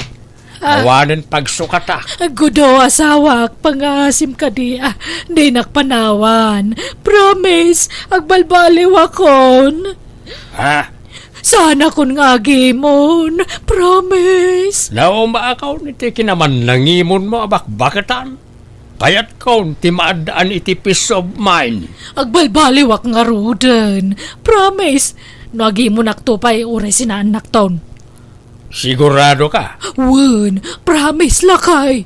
Ah. Awanen pagsukatak. Gudo, asawak, pangaasim kadi, ah, dinak panawan. Promise, agbalbaliwakon. Ha? Saanakon nga agimon. Promise. Naumaakon iti kinamannangimonmo a bakbaketan. Kayatkon ti maaddaan iti peace of mind. Agbalbaliwak ngaruden. Promise, no agimonakto pay uray sinaannakton. Sigurado ka? Wen, promise, lakay.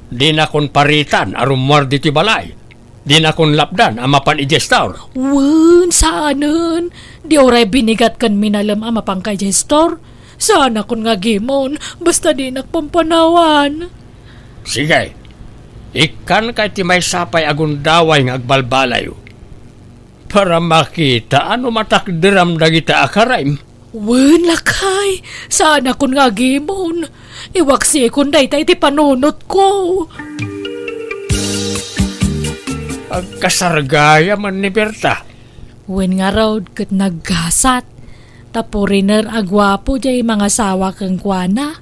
Dinakon paritan a rummuar ditoy balay. Dinakon lapdan a mapan idiay store. Wen, saanen. Di uray binigat ken minalem a mapanka idiay store. Saanakon nga agimon, basta dinak pampanawan. Sige, ikkanka iti maysa pay a gundaway nga agbalbaliw. Para makita no matakderam dagita a karaim. Wen, lakay, saanakon nga agimon. Iwaksikon dayta iti panunotko. Agkasargayam ni Berta. Wen ngarud ket naggasat. Ta foreigner a guapo diay mangasawa kenkuana.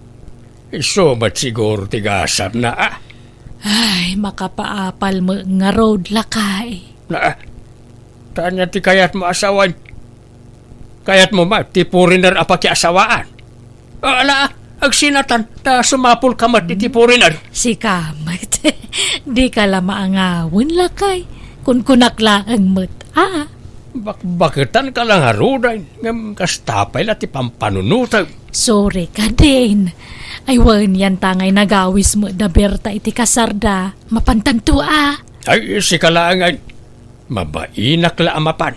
Isu met siguro ti gasatna, a? Ay, makapaapal met ngarud, lakay. Na, ta ania ti kayatmo a sawen? Kayatmo met ti foreigner a pakiasawaan? Ala, agsinatan, ta sumapulka met iti foreigner. Sika met. Dika la maangawen, lakay. Kunkunak laeng met, a? Bakbaketanka la ngaruden, ngem kasta pay la ti pampanunotem. Sorry kadin. Ay, wen, yanta ngay nagawis met da Berta iti kasarda. Mapantanto, a? Ay, sika laengen. Mabainak la a mapan.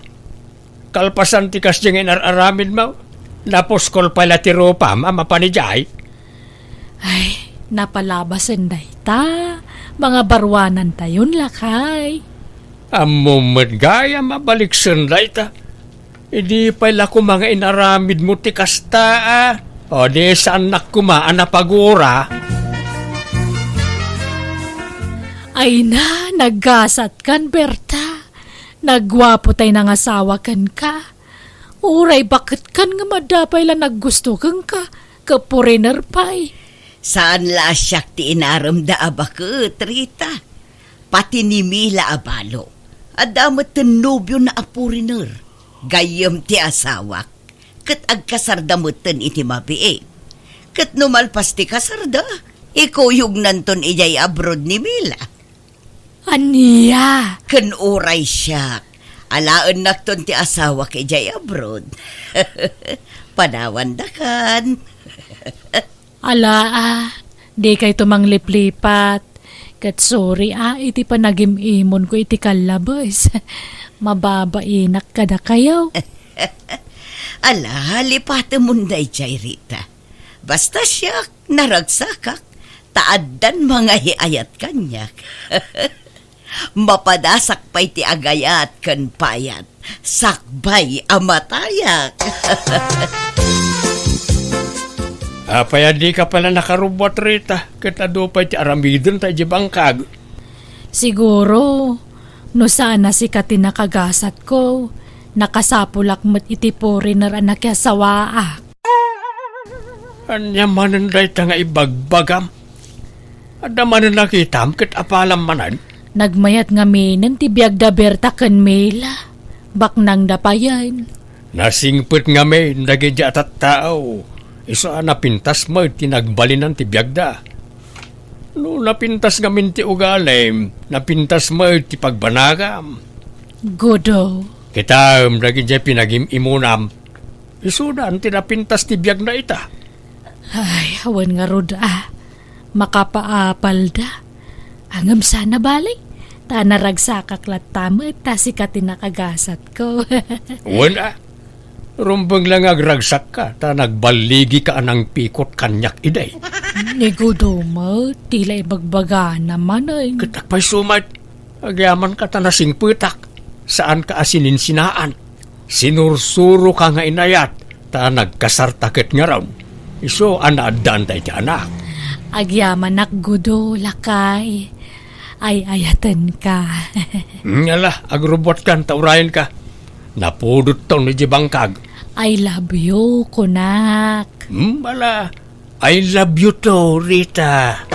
Kalpasan ti kasdi nga inar-aramidmo, napuskol pay la ti rupam a mapan idiay. Ay, napalabasen dayta. Mangabaruanantayon, lakay. Ammom met gayam a baliksen dayta. Idi pay la koma nga inaramidmo ti kasta, a? O di saannak koma a napagura? Ay na, naggasatkan, Berta. Nagguapo tay nangasawa kenka. Uray baketkan nga adda pay la naggusto kenka, ket foreigner pay. Saan la a siak ti inaremda a baket, Rita. Pati ni Mila a balo, adda metten nobiona a foreigner. Gayyem ti asawak, ket agkasarda metten iti mabiit. Ket no malpas ti kasarda, ikuyognanton idiay abroad ni Mila. Ania? Ken uray siak, alaennakton ti asawak idiay abroad. Panawandakan. Ala, a, dikayto mangliplipat. Ket sorry, a, iti panagim-imonko iti kallabes. Mababainak kadakayo. Ala, lipatemon daydiay, Rita. Basta siak, naragsakak, ta addan mangayaat kaniak. Mapadasak pay ti agayat ken payat, sakbay a matayak. Apay a dika pay la nakarubbuat, Rita, ket adu pay ti aramidenta idiay bangkag? Siguro, no saan a sika ti nakagasatko, nakasapulak met iti foreigner a nakiasawaak. Ania manen dayta nga ibagbagam? Adda manen nakitam ket apalam manen? Nagmayat ngaminen ti biag da Berta ken Mila. Baknangda payen. Nasingpet ngamin dagidi a tattao. Isu a napintas met ti nagbalinan ti biagda. No napintas ngamin ti ugalim, napintas met ti pagbanagam. Gudo. Kitaem dagidiay pinagim-imunam. Isudan ti napintas ti biagna ita. Ay, awan ngarud a. Makapaapalda. Ngem saan a bale. Ta naragsakak latta met ta sika ti nakagasatko. Wen a. Rumbeng la nga agragsakka, ta nagballigika a nangpikot kaniak idi. Ni Gudo met, ti la ibagbagana manen. Ket apay sumat, agyamanka ta nasingpetak, saanka a sininsinaan. Sinursuroka nga inayat, ta nagkasarta ket ngarud. Isu a naaddaanta iti anak. Agyamanak, Gudo, lakay. Ay-ayatenka. Ngala, agrubbuatkan ta urayenka. Napudotton iti bangkag. I love you, kunak. Hmm, ala, I love you too, Rita.